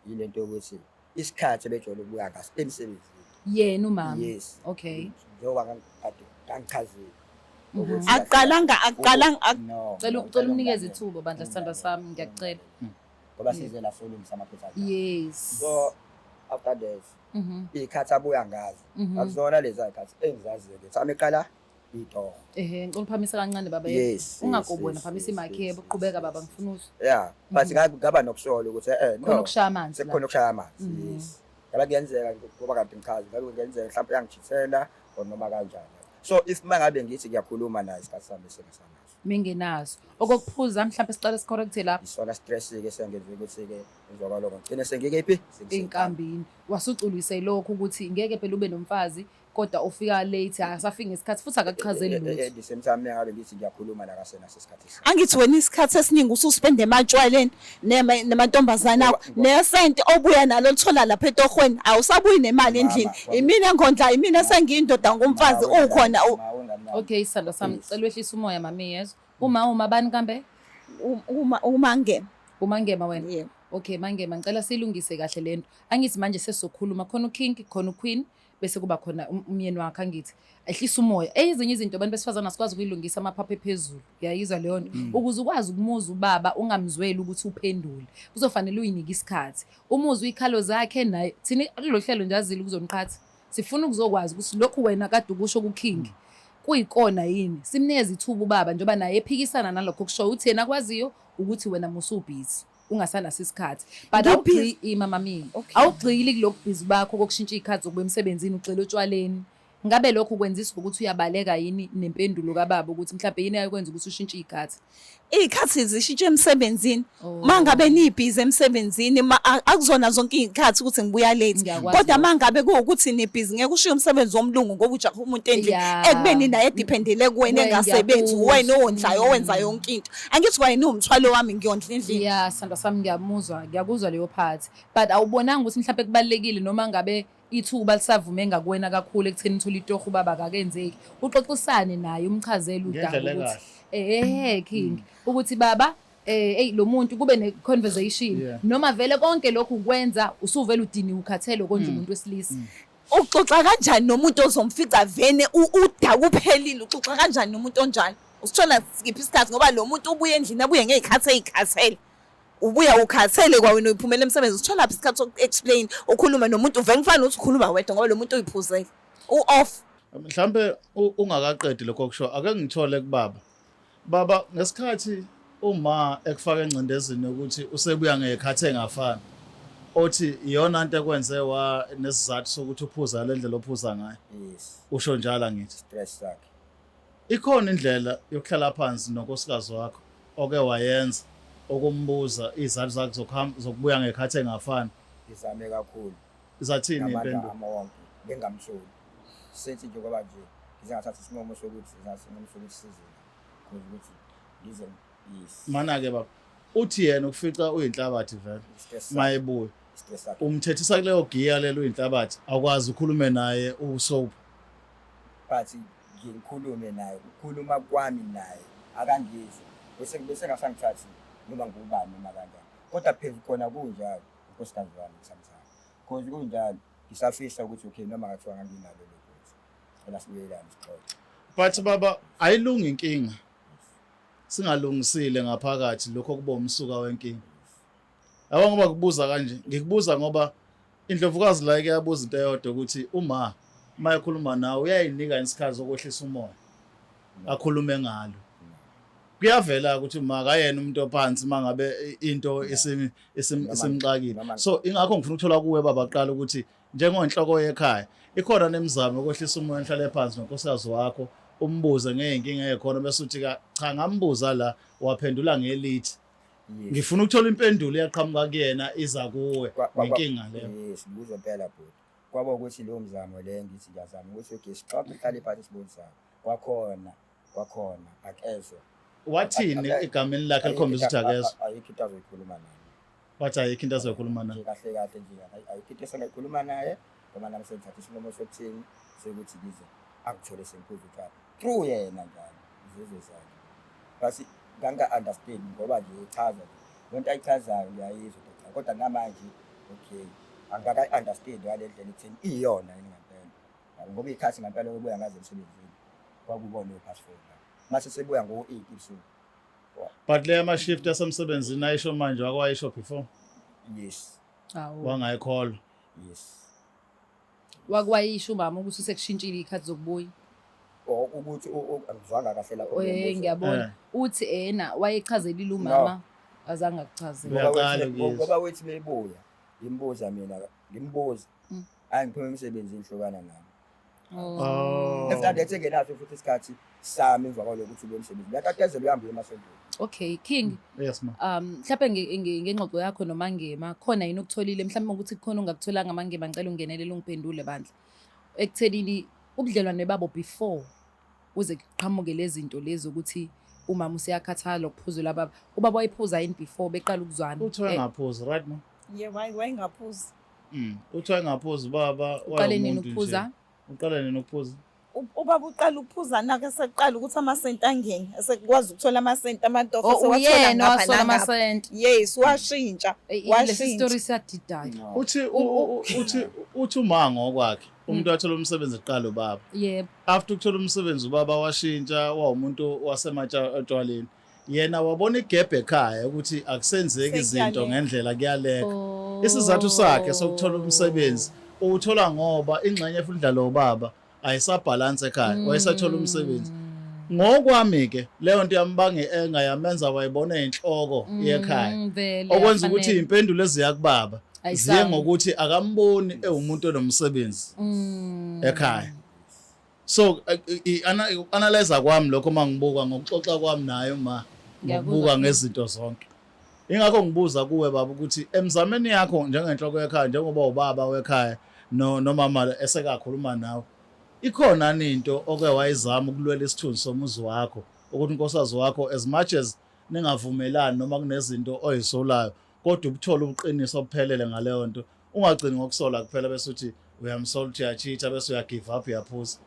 yilento yokuthi isikhathi ebejwayele ukubuya ngaso emsebenzini. Yena umama. Yes. Okay. Njengoba kade ngangichazile ukuthi Akuqalanga No. Cela no, ucela umnikeze umlalele. ithuba bandla, sithandwa sami, ngiyakucela. Ngoba size la solungisa amaphutha akhe. So after that iy'khathi abuya ngazo akuzona lezi y'khathi engizaziyo ngethi iqala itoho. Ehhe, ngicela uphamise kancane baba. Ungakubona, phamisa imic, yebo, qhubeka baba, ngifuna uzwe. Yeah, but ngaba nokusola ukuthi no. Khona ukushaya amanzi la. Sekukhona ukushaya amanzi, yes. Ngabe kuyenzeka, ngoba kade ngichaza, ngabe kungenzeka mhlawumbe uyangichithela or noma kanjani. So if mangabe ngithi ngiyakhuluma naye, isikhathi sami sengisanaso. Mingenaso. Okokuphuza mhlawumbe siqale sicorrecte lapho. Isona stress-ke sengenza ukuthi-ke emva kwalokho ngigcine sengikephi? Enkambini. Wasuculise lokho ukuthi ngeke phela ube nomfazi kodwa ufika late, akasafiki ngesikhathi futhi akakuchazeli lutho. At the same time mengabe ngithi ngiyakhuluma nakasenaso isikhathi sami. Angithi wena isikhathi esiningi ususpende ematshwaleni namantombazane akho, nesenti obuya nalo lithola lapha etohweni, awusabuyi nemali endlini. Mama, Imina engondla, imina sengiyindoda ngumfazi ukhona Okay, sithandwa sami, Yes. cela wehlisa umoya mami, yezwa. Uma bani kambe? Uma umangema. Umangema wena. Yebo. Okay, Mangema, ngicela silungise kahle lento. Angithi manje sesizokhuluma, khona uking, khona uqueen, bese kuba khona umyeni wakhe, angithi. Ehlisa umoya. Ezinye izinto abantu besifazane asikwazi ukuyilungisa amaphaphu ephezulu. Uyayizwa leyo nto. Ukuze ukwazi ukumuza ubaba ungamzweli ukuthi uphendule. Kuzofanele uyinike isikhathi. Umuzwe ikhalo zakhe naye. Thina kulolu hlelo nje azile ukuzoniqhatha. Sifuna ukuzokwazi ukuthi lokhu wena kade ukusho kuKing kuyikona yini. Simnikeze ithuba ubaba njengoba naye ephikisana nalokho okushoyo, uthi yena akwaziyo ukuthi wena musubhizi ungasanaso isikhathi, but Ngibhizi. awugxili ima mami, Okay. awugxili kulokhu busy bakho kokushintsha iy'khathi zokuba emsebenzini, ugxile otshwaleni. Ngabe lokho kwenziswa ukuthi uyabaleka yini nempendulo kababa, ukuthi mhlawumbe yini ayokwenza ukuthi ushintshe iy'khathi? Iy'khathi zishintshe emsebenzini. Oh. Uma ngabe nibhizi emsebenzini, akuzona zonke iy'khathi ukuthi ngibuya late. Ngiyakwazi Kodwa lokho. uma ngabe kuwukuthi nibhizi, ngeke ushiye umsebenzi womlungu ngoba ujahe umuntu endlini, ekubeni naye ediphendele kuwena, Wena, engasebenzi, ngiyakuzwa. uwena owondlayo, owenza yonke into. Angithi kwayena uwumthwalo wami, ngiyondla endlini. Ya, sithandwa sami, ngiyamuzwa, ngiyakuzwa leyo part, but awubonanga ukuthi mhlawumbe kubalulekile noma ngabe ithuba lisavume ngakuwena kakhulu ekutheni uthole itoho ubaba akakenzeki, uxoxisane naye, umchazele udaba Ngendlela ukuthi ekahle. King, ukuthi baba, hey, lo muntu kube ne conversation, noma vele konke lokhu kwenza usuvela udiniwe, ukhathele konje umuntu wesilisa. Uxoxa kanjani nomuntu ozomfica vene uda kuphelile? Uxoxa kanjani nomuntu onjalo? Usithola sikiphi isikhathi, ngoba lo muntu ubuye endlini, abuye ngey'khathi ey'khathele. Ubuya ukhathele kwawena uyiphumela emsebenzini, usitholaphi isikhathi soku-explain, ukhulume nomuntu uvele kufana nokuthi ukhuluma wedwa ngoba lo muntu uyiphuzele. U-off. Mhlambe ungakaqedi lokho kusho ake ngithole kubaba. Baba ngesikhathi uma ekufaka engcindezini yokuthi usebuya ngekhathi engafani othi iyona nto ekwenze wa nesizathu sokuthi uphuza le ndlela ophuza ngayo. Yes. Usho njalo angithi. Stress sakhe. Ikhona indlela yokuhlala phansi nonkosikazi wakho oke wayenza okumbuza izizathu zakhe zokuhamba zokubuya ngekhathi engafani. Ngizame kakhulu. Zathini Ngamandla impendulo? ami wonke bengamtholi. Since nje ngoba nje ngize ngathatha isinqumo sokuthi ngathatha isinqumo sokuthi size la. Cause ukuthi ngize yes. Mana-ke baba uthi yena ukufica uyinhlabathi vele Stress sakhe. mayebuya Stress sakhe. umthethisa kuleyo giya lelo uyinhlabathi awukwazi ukhulume naye usoap But ngikhulume naye, ukukhuluma kwami naye akangizwa. Bese bese ngasangithathi noma ngubani noma kanjani. Kodwa phezu khona kunjalo unkosikazi wami ngisamthanda. Cause kunjalo ngisafisa ukuthi okay noma ngathiwa nganginalo lelo cela sibuyelane sixoxe. But baba ayilungi inkinga singalungisile ngaphakathi lokho kuba umsuka wenkinga. Yabo ngoba kubuza kanje ngikubuza ngoba indlovukazi la ike yabuza into eyodwa ukuthi uma uma ekhuluma nawe uyayinika isikhathi sokwehlisa umoya akhulume ngalo. Kuyavela ukuthi uma akayena umuntu ophansi mangabe into isimxakile. So ingakho ngifuna ukuthola kuwe baba kuqala ukuthi njengonhloko yekhaya ikhona nemizamo yokwehlisa umoya nihlale phansi nonkosikazi wakho umbuze ngey'nkinga ey'khona bese uthi ka cha ngambuza la waphendula ngelithi Yes. ngifuna ukuthola impendulo iyaqhamuka kuyena iza kuwe ngenkinga leyo. Yes, ngikuzwa impela bhuti. Kwaba ukuthi leyo mzamo leyo ngithi ngiyazama ukuthi okay sixoxe sihlale phansi sibonisane. Kwakhona kwakhona akezwa. Wathini egameni lakhe elikhombisa ukuthi akezwa? Ayikho into azoyikhuluma naye. Wathi ayikho into azoyikhuluma naye. Nje kahle kahle nje ayikho into esengayikhuluma naye ngoba nami sengithatha isinqumo sokuthini sokuthi ngize angithole sengiphuza utshwala through yena njalo izenzo zakhe. But nganga-understand ngoba nje echaza nje le nto ayichazayo ngiyayizwa into ayichazayo kodwa namanje okay angikakayi-understand ngale ndlela ekutheni iyona yini ngempela. Yabo ngoba iy'khathi ngempela okubuya ngazo emsebenzini kwakubona o-past four la. Mase sebuya ngo-8 ebusuku. But le ama-shift asemsebenzini ayisho manje wakwayisho before Yes. Awu. wangayikholwa. Yes. Wakwayisho umama ukuthi sekushintshile iy'khathi zokubuya. Or ukuthi angizwanga kahle lapho Eh ngiyabona. Uthi ena wayechazelile umama azange akuchazele. Uyaqala ukuyizwa. Ngoba wethi bebuya ngimbuza mina ngimbuza. Hayi ngiphuma emsebenzini hlukana nami. Oh. After that engenaso futhi isikhathi sami emva kwalokho ukuthi ubuye emsebenzini. Uyatatazela uhambe uye emasontweni. Okay King. Yes ma. Mhlawumbe ngengxoxo yakho noMangema khona yini okutholile mhlawumbe ukuthi kukhona ongakutholanga Mangema ngicela ungenelele ungiphendule bandla. Ekuthenini ubudlelwane babo before kuze kuqhamuke lezi zinto lezi ukuthi umama useyakhathala ukuphuzela baba. Ubaba wayephuza yini before beqala ukuzwana? Uthi wayengaphuzi right ma? Yeah, why wayengaphuzi? Uthi wayengaphuzi ubaba Uqale nini wayemuntu nje. ukuphuza? Uqale nini ukuphuza? Ubaba uqala ukuphuza nake eseqala ukuthi amasenti angene, esekwazi ukuthola amasenti amatofo Oh, esewathola uyena ngapha owasola nangapha. amasenti. Yes, washintsha, Lesi washintsha. story siyadidayo. Uthi uthi uthi uma ngokwakhe umuntu wathola umsebenzi kuqala ubaba. Yebo. After ukuthola umsebenzi ubaba washintsha wawumuntu wasematshwaleni. Yena wabona igebhe ekhaya ukuthi akusenzeki izinto Sekuyaleka. ngendlela kuyaleka. Isizathu sakhe sokuthola umsebenzi uwuthola ngoba ingxenye efuna udlala ubaba ayisabhalansi ekhaya wayesathola umsebenzi. Ngokwami ke leyo nto yambanga enga yamenza wayibona inhloko yekhaya. Vele Okwenza ukuthi yafanele. impendulo eziya kubaba ziye Ayisami. ngokuthi akamboni ewumuntu onomsebenzi ekhaya. So analyze kwami lokho mangibuka ngokuxoxa kwami naye uma Ngiyakuzwa. ngokubuka ngezinto zonke. Ingakho ngibuza kuwe baba ukuthi emzameni yakho njengenhloko yekhaya njengoba ubaba wekhaya no nomama esekakhuluma nawe ikhona into oke wayizama ukulwela isithunzi somuzi wakho ukuthi unkosikazi wakho as much as ningavumelani noma kunezinto oyisolayo kodwa ubuthole ubuqiniso obuphelele ngaleyo nto ungagcini ngokusola kuphela bese uthi uyamsola uthi uyacheat bese uya give up uyaphuza.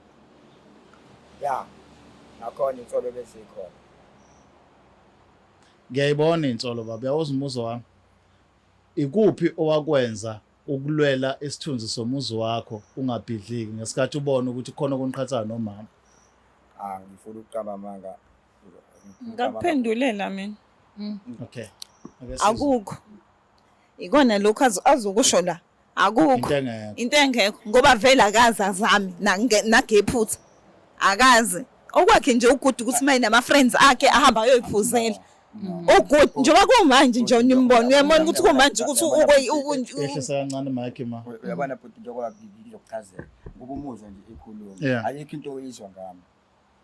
Ya. Nakhona insolo bezikhona. Ngiyayibona insolo baba uyawuza umuzi wami. Ikuphi owakwenza ukulwela isithunzi somuzi wakho ungabhidliki ngesikhathi ubona ukuthi khona okuniqhathayo nomama? Ah ngifuna ukuqamba amanga. Ngakuphendulela mina. Okay. Ake sizwe. Akukho. Ikona lokhu azokusho la. Akukho. Into engekho. Into engekho ngoba vele akazi azami nangephutha. Akazi. Okwakhe nje ugudu ukuthi maye nama friends akhe ahamba ayoyiphuzela. Ugudu njengoba kumanje nje nimbona uyambona ukuthi kumanje ukuthi Ehlisa kancane mic ma. Uyabona bhuti, njengoba ngizokuchazela ngoba umuzwa nje ekhuluma, ayikho into oyizwa ngami.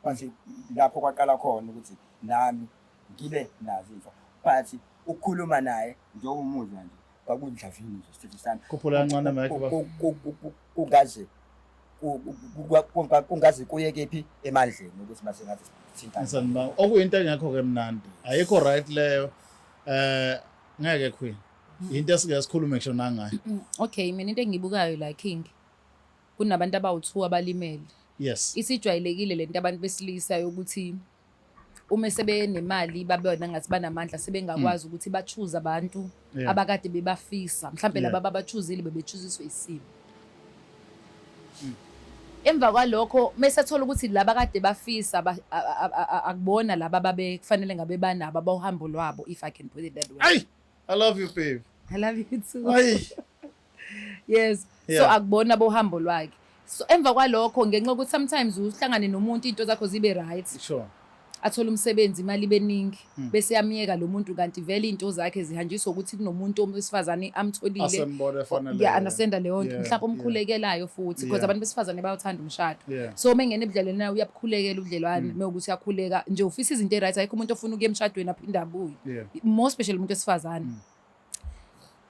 But lapho kwaqala khona ukuthi nami ngibe nazo info, but ukukhuluma naye njengoba umuzwa nje kwakundlavini nje sithethisana. Khuphula kancane mic baba. Kungaze kuye kephi emandleni ukuthi mase ngathi sithintane. Ngisanibanga. Okuyinto engekho ke mnandi. Ayikho right leyo. Ngeke queen. Into esike sikhulume ngisho nangayo. Okay, mina into engiyibukayo la, King, kunabantu abawu-2 abalimele. Isijwayelekile lento abantu besilisa yokuthi uma sebenemali babona ngathi banamandla, sebengakwazi ukuthi ba-choose abantu abakade bebafisa. Mhlambe laba ababa-choosile bebe-choosiswe isimo. Emva kwalokho mesethola ukuthi laba kade bafisa akubona laba babekufanele ngabe banabo abawuhambo lwabo, if I can put it that way. Ay, I love you babe. I love you too. Ay. Yes. So akubona bohambo lwakhe. So emva kwalokho, ngenxa yokuthi sometimes uhlangane nomuntu into zakho zibe right. Athola umsebenzi, imali ibe ningi, bese yamiyeka lo muntu, kanti vele into zakhe zihanjiswa ukuthi kunomuntu wesifazane amtholile. Asembona efanele. Yeah, understand leyo nto. Mhlawumbe umkhulekelayo futhi, because abantu besifazane bayathanda umshado. So uma engena ebudlelwaneni nawe uyabukhulekela ubudlelwane, uma ukuthi uyakhuleka nje ufisa izinto e-right, ayikho umuntu ofuna ukuya emshadweni aphinde abuye. More especially umuntu wesifazane.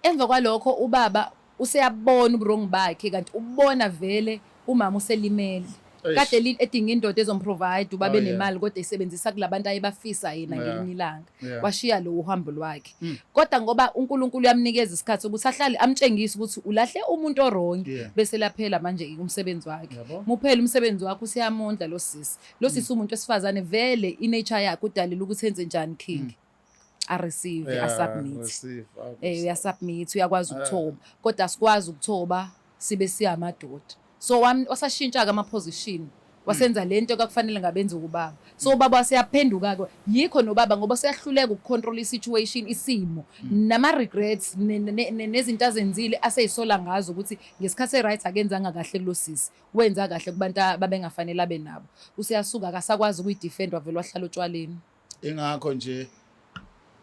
Emva kwalokho ubaba useyabona ubu-wrong bakhe, kanti ubona vele umama uselimele. Eish. Kade edinga indoda ezomprovide uba benemali, kodwa isebenzisa kulabantu ayebafisa yena ngelinye ilanga. Washiya lo uhambo lwakhe. Kodwa ngoba uNkulunkulu uyamnikeza isikhathi sokuthi ahlale amtshengise ukuthi ulahle umuntu o-wrong, bese laphela manje umsebenzi wakhe. Muphela umsebenzi wakhe, useyamondla lo sisi. Lo sisi umuntu wesifazane vele i-nature yakhe udalile ukuthi enze njani, King. A receive, a submit. Receive, Uyasubmit, uyakwazi ukuthoba. Kodwa asikwazi ukuthoba sibe siyamadoda. So wasashintsha ke ama position. Wasenza lento kwakufanele ngabenza ubaba. So ubaba waseyaphenduka ke. Yikho nobaba ngoba seyahluleka ukucontrol i-situation, isimo. Nama regrets nezinto azenzile aseyisola ngazo ukuthi ngesikhathi e-right akenzanga kahle kulosisi. Wenza kahle kubantu ababengafanele abe nabo. Useyasuka akasakwazi ukuyidefend, wavela wahlala otshwaleni. Ingakho nje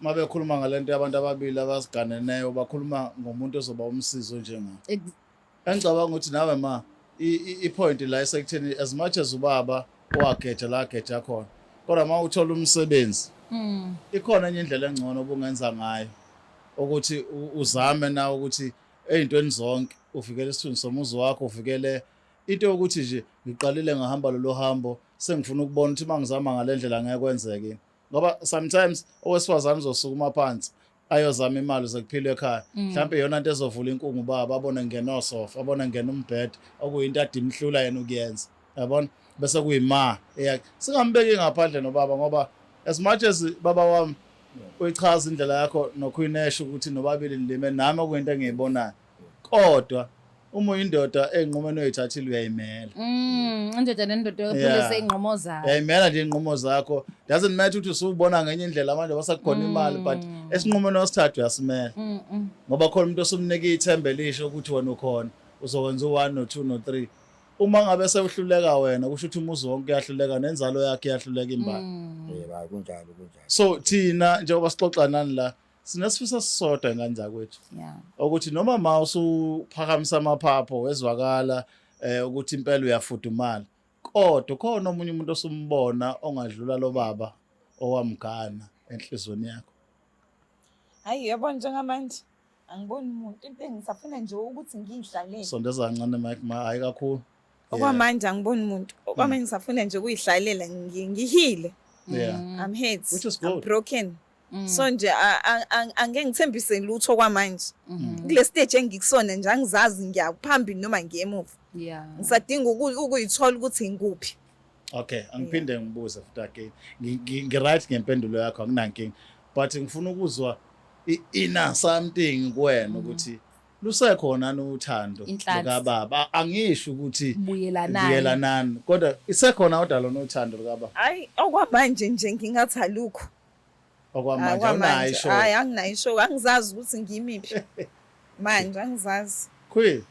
mabekhuluma ngalento yabantu ababili abasiganeneyo, bakhuluma ngomuntu ozoba umsizo njengawe. Engicabanga ukuthi nawe ma i-point la isekutheni, as much as ubaba wageja la ageja khona, kodwa uma uthola umsebenzi ikhona enye indlela engcono obungenza ngayo ukuthi uzame na ukuthi ey'ntweni zonke uvikele isithunzi somuzi wakho, uvikele into yokuthi nje ngiqalile ngahamba lolo hambo, sengifuna ukubona ukuthi uma ngizama ngale ndlela ngeke kwenzeke. Ngoba sometimes owesifazane uzosukuma phansi ayozama imali zekuphila ekhaya, mhlawumbe iyona nto ezovula inkungu, baba abone ngena osofa, abone ngena umbhede, okuyinto ade imhlula yena ukuyenza, yabona, bese kuyima eyakhe. Singambeki ngaphandle nobaba, ngoba as much as baba wami uyichaza indlela yakho noQueen esho ukuthi nobabili nilime nami, okuyinto engiyibonayo, kodwa uma uyindoda ey'nqumeni oyithathile uyayimela. Indoda nendoda yophulise iy'nqumo zayo. Uyayimela nje iy'nqumo zakho, doesn't matter ukuthi usubona ngenye indlela manje basakukhona imali, but esinqumeni osithatha uyasimela, ngoba khona umuntu osumnika ithemba elisho ukuthi wena ukhona, uzokwenza u-1 no-2 no-3. Uma ngabe sewuhluleka wena, kusho ukuthi umuzi wonke uyahluleka, nenzalo yakhe iyahluleka imbala. Yebo, kunjalo, kunjalo. So thina njengoba sixoxa nani la, sinesifiso esisodwa ingane zakwethu, ukuthi noma ma usuphakamisa amaphapho wezwakala ukuthi impela uyafudumala, kodwa khona omunye umuntu osumbona ongadlula lo baba owamgana enhlizweni yakho? Hayi, yabona njengamanje angiboni umuntu, into engisafuna nje ukuthi ngiyihlalele. Sondeza kancane mic ma, hayi kakhulu. Okwamanje angiboni umuntu, okwamanje ngisafuna nje ukuyihlalela, ngihile. I'm hurt. Which is I'm good. broken. So nje angeke ngithembise lutho kwamanje. Kule stage engikusona nje angizazi ngiyaphambili noma ngiyemuva. Ngisadinga ukuyithola ukuthi ngikuphi. Okay, angiphinde ngibuze futhi again. Ngi-right ngempendulo yakho, anginankinga. But ngifuna ukuzwa i-inner something kuwena ukuthi lusekhona uthando Inhlansi. lukababa. Angisho ukuthi Buyelanani. buyelanani, kodwa isekhona kodwa lona uthando lukababa. Hayi, okwamanje nje ngingathi alukho. Okwamanje awunayo ishow. Hayi, anginayo ishow, angizazi ukuthi ngimiphi manje, angizazi. Queen.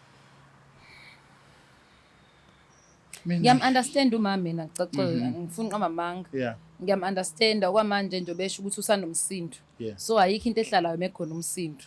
Mina. Ngiyam-understand uma mina ngicacele, ngifuna uqamba amanga. Ngiyam-understand okwamanje nje besho ukuthi usanomsindo. So ayikho into ehlalayo mekhona umsindo.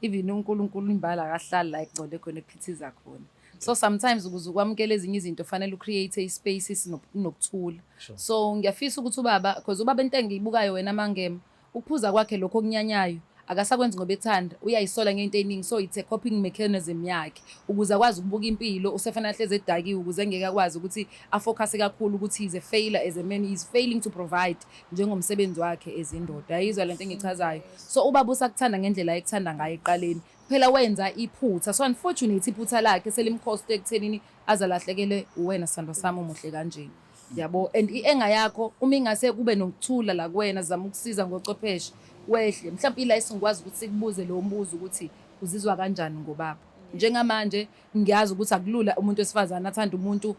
Even uNkulunkulu imbala akahlali la ekugcole khona, ekuphithiza khona. So sometimes ukuze ukwamukele ezinye izinto fanele ucreate ispace sinokuthula. So ngiyafisa ukuthi ubaba, because ubaba into engiyibukayo wena Mangema, ukuphuza kwakhe lokho okunyanyayo akasakwenzi ngoba ethanda, uyayisola ngento eningi, so it's a coping mechanism yakhe ukuze akwazi ukubuka impilo. Usefanele ahlezi edakiwe ukuze engeke akwazi ukuthi afocus kakhulu ukuthi he's a failure as a man, he's failing to provide njengomsebenzi wakhe ezindoda. Ayizwa lento engichazayo? So ubaba usakuthanda ngendlela ayekuthanda ngayo ekuqaleni, phela wenza iphutha, so unfortunately iphutha lakhe selimcost ekuthenini azalahlekele uwena, sithandwa sami, umuhle kanjeni, yabo. And i-anger yakho uma ingase kube nokuthula la kuwena, zama ukusiza ngochwepheshe wehle mhlawumbe ila esingikwazi ukuthi sikubuze lo mbuzo ukuthi uzizwa kanjani ngobaba njengamanje. Ngiyazi ukuthi akulula umuntu wesifazane athanda umuntu,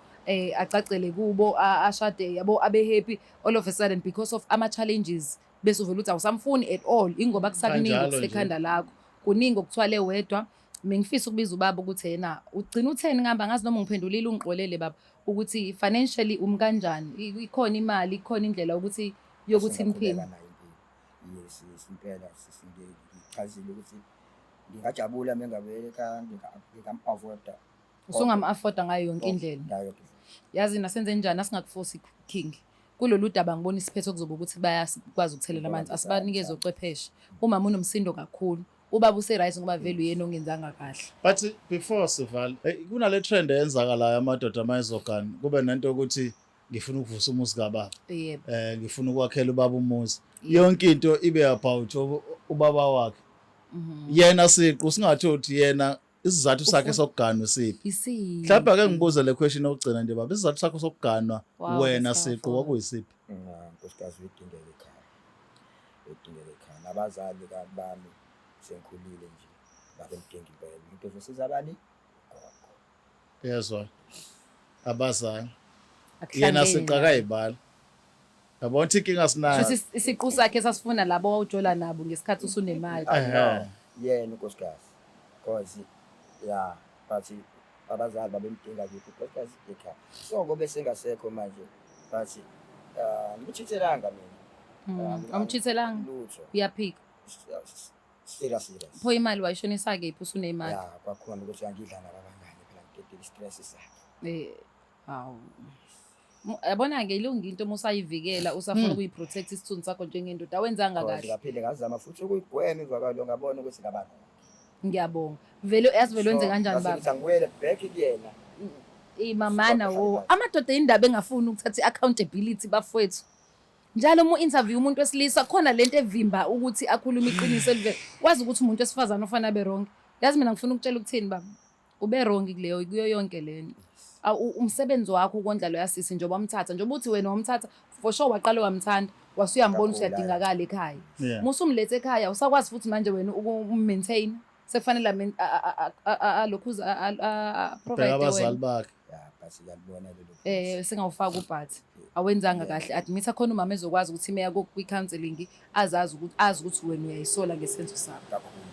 acacele kubo, ashade, yabo, abe happy, all of a sudden because of ama challenges bese uvela ukuthi awusamfuni at all, ingoba kusakuningi Kanjalo nje. okusekhanda lakho, kuningi okuthwale wedwa. Mengifisa ukubiza ubaba ukuthi yena ugcina utheni ngihamba, ngazi noma ungiphendulile, ungixolele baba, ukuthi financially umi kanjani. Ikhona imali, ikhona indlela ukuthi yokuthi niphile? Singaqhubeka nayo impilo. Yes, impela sisi, ngichazile ukuthi ngingajabula mengabuyela ekhaya, ngingam-avoida. Usungam-afforda ngayo yonke indlela? Ngayo yonke indlela. Yazi nasenze njani, asingakufosi, King, kulolu daba. Ngibona isiphetho kuzoba ukuthi bayakwazi ukuthelela amanzi. Asibanikeze ocwepheshe. Umama unomsindo kakhulu, ubaba use-right ngoba vele uyena ongenzanga kahle. But before sivala, kunale trend eyenzakalayo, amadoda mayezogana kube nento yokuthi ngifuna ukuvusa umuzi kababa. Ngifuna ukwakhela ubaba umuzi. Yonke into ibe about ubaba wakhe. Yena siqu singathi uthi yena isizathu sakhe sokuganwa siphi? Isiphi? Mhlawumbe ake ngibuze le question yokugcina nje baba, isizathu sakho sokuganwa wena that's siqu powerful. kwakuyisiphi? Nkosikazi, uyidingeka ekhaya, uyidingeka ekhaya, nabazali bami sengikhulile nje babemdinga impela umuntu ozosiza bani, gogo. Yezwa, abazali Akuhlangene yena siqu la. Akayibali, yabona ukuthi inkinga sinayo. Shuthi isiqu sakhe sasifuna labo wawujola nabo ngesikhathi usunemali. No, yena unkosikazi, cause ya, but abazali babemdinga kephi unkosikazi? Ekhaya. So ngoba sengasekho manje, but ngimchithelanga mina. Awumchithelanga? Lutho. Uyaphika? Serious, serious. Pho imali wayishonisa kephi usunemali? Ya, kwakhona ukuthi angidla nababangani phela, ngidedele i-stress sakhe. Hawu. Yabona-ke, ilunga into uma usayivikela, usafuna ukuyi-protect isithunzi sakho njengendoda, awenzanga Cause kahle. Ngaphinde ngazama futhi ukuyigwema imvakalo, ngabona ukuthi ngaba Ngiyabonga. Vele yazi vele wenze kanjani Ngase baba? ngithi angibuyele back kuyena. Imamana wo amadoda, indaba engafuni ukuthatha i-accountability, bafowethu. Njalo uma u-interview umuntu wesilisa, khona lento evimba ukuthi akhulume iqiniso elivele wazi ukuthi umuntu wesifazane ofana abe wrong. Yazi mina ngifuna ukutshela ukuthini baba, ube wrong kuleyo, kuyo yonke lento. Umsebenzi wakho ukondla loya sisi njengoba umthatha, njengoba uthi wena wamthatha, for sure waqala wamthanda, wasuyambona ukuthi Kakhulu, uyadingakala ekhaya. Musumlethe ekhaya, usakwazi futhi manje wena ukum-maintain, sekufanele alokhuza Bheka provide abazali wena. bakhe. Ya, but ngiyalibona lelo. Singawufaka ubhathi, awenzanga kahle, admit khona umama ezokwazi ukuthi meya kwi-counselling azazi ukuthi, azi ukuthi wena uyayisola ngesenzo sakho. Kakhulu.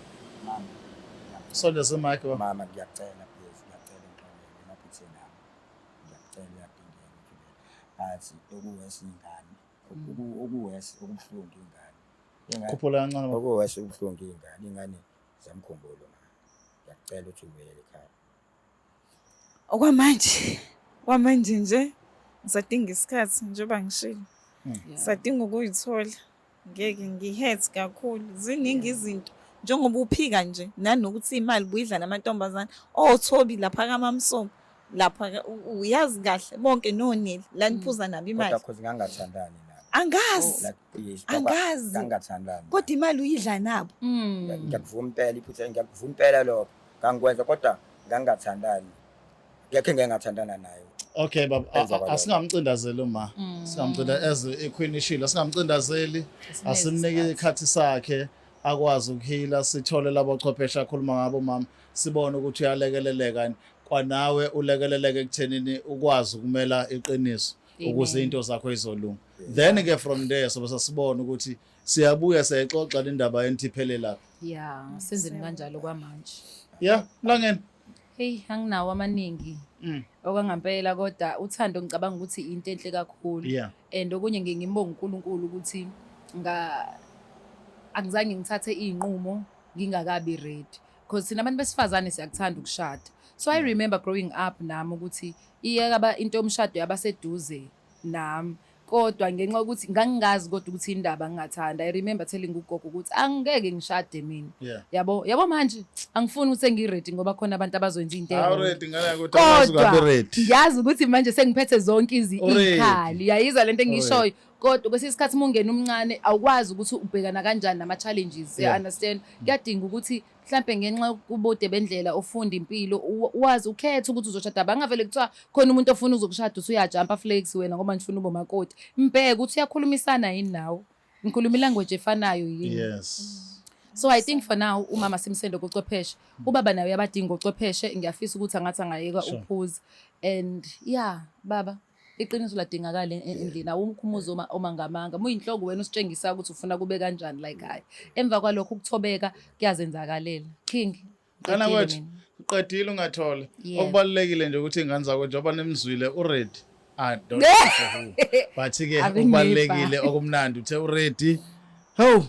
Mama. Sondeze mic baba. Mama, ngiyacela, please, ngiyacela ngixolele ngaphethe nami. Ngiyacela, uyadingeka ukuthi but okuwesi ingane. Okuwesi okubuhlungu ingane. Khuphula kancane baba. Okuwesi okubuhlungu ingane, ingane zamkhumbula mama. Ngiyacela ukuthi ubuyele ekhaya. Okwamanje nje ngisadinga isikhathi, njengoba ngishilo. Ngisadinga ukuyithola. Ngeke ngi-hurt kakhulu. Ziningi izinto njengoba uphika nje nanokuthi imali buyidla namantombazane. Othobi lapha kaMamsomo lapha uyazi kahle bonke noneli la niphuza nabo imali. Kodwa cause ngangathandani nabo. Angazi. Like, yes, Angazi. Ngangathandani. Kodwa imali uyidla nabo. Ngiyakuvuma impela iphutha, ngiyakuvuma impela lokho. Ngangikwenza kodwa ngangathandani. Ngekhe ngeke ngathandana naye. Okay baba, Emva kwalokho. asingamcindazeli uma. Singamcinda as iQueen ishilo, asingamcindazeli, asimnike isikhathi sakhe akwazi ukuheala, sithole labo chwepheshe akhuluma ngabo mama, sibone ukuthi uyalekeleleka yini. Kwanawe ulekeleleke ekuthenini ukwazi ukumela iqiniso. Ukuze into zakho izolunga. Then ke from there sobe sasibona ukuthi siyabuya siyayixoxa le ndaba yenithi iphele lapha. Yeah, senzeni kanjalo kwamanje. Yeah, mlangeni. Hey, anginawo amaningi. Okwangampela kodwa uthando ngicabanga ukuthi into enhle kakhulu. And okunye ngiye ngimbonge uNkulunkulu ukuthi nga angizange ngithathe izinqumo ngingakabi ready. Because thina abantu besifazane siyakuthanda ukushada. So I remember growing up nami ukuthi iyekaba into yomshado yabaseduze nami. Kodwa ngenxa yokuthi ngangingazi kodwa ukuthi indaba ngingathanda. I remember telling ugogo ukuthi angeke ngishade mina. Yabo, yabo manje angifuni ukuthi sengi-ready ngoba khona abantu abazokwenza into Awu e-wrong. ready ngane ukuthi awukwazi Kodwa ungabi ready. ngiyazi ukuthi manje sengiphethe zonke Already. izikhali. Uyayizwa lento engiyishoyo. Kodwa kwesinye isikhathi uma ungena umncane awukwazi ukuthi ubhekana kanjani nama-challenges. You understand? Kuyadinga ukuthi mhlampe ngenxa yokubude bendlela ufunda impilo wazi ukhethe ukuthi uzoshada bangavele kuthiwa khona umuntu ofuna uzokushada usuyajampa flex wena ngoba ngifuna ube umakoti. Mbheke ukuthi uyakhulumisana yini nawe. Ngikhuluma ilanguage efanayo yini. So I think for now umama simsende kucwepheshe. Ubaba naye uyabadinga ocwepheshe. Ngiyafisa ukuthi angathi angayeka ukuphuza. And yeah, baba iqiniso ladingakala endlini. Awukho umuzi oma ngamanga. Muyinhloko wena usitshengisa ukuthi ufuna kube kanjani like hayi. Emva kwalokho ukuthobeka kuyazenzakalela. King. Kana ngiqedile kwethu mina. uqedile ungathole. Okubalulekile nje ukuthi ingane zakho njengoba nimzwile uready. I don't know for who. But ke Ave okubalulekile okumnandi uthe uready. Hawu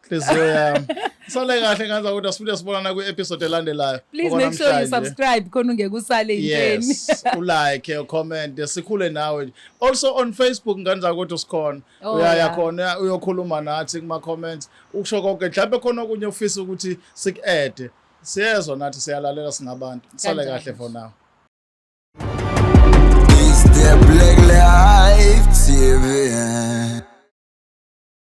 nhliziyo yami. Sale kahle ngane zakwethu, asiphinde sibonana kwi-episode elandelayo. Please make sure you Okwamhlanje. subscribe khona ungeke usale intweni. Yes, ulike, ucomment, sikhule nawe. Also on Facebook ngane zakwethu sikhona. Uyaya khona uyokhuluma nathi kuma comments, usho konke mhlawumbe khona okunye ufisa ukuthi siku-add. Siyezwa nathi, siyalalela singabantu. Sale Kanjalo. kahle for now. It's the Black Life TV.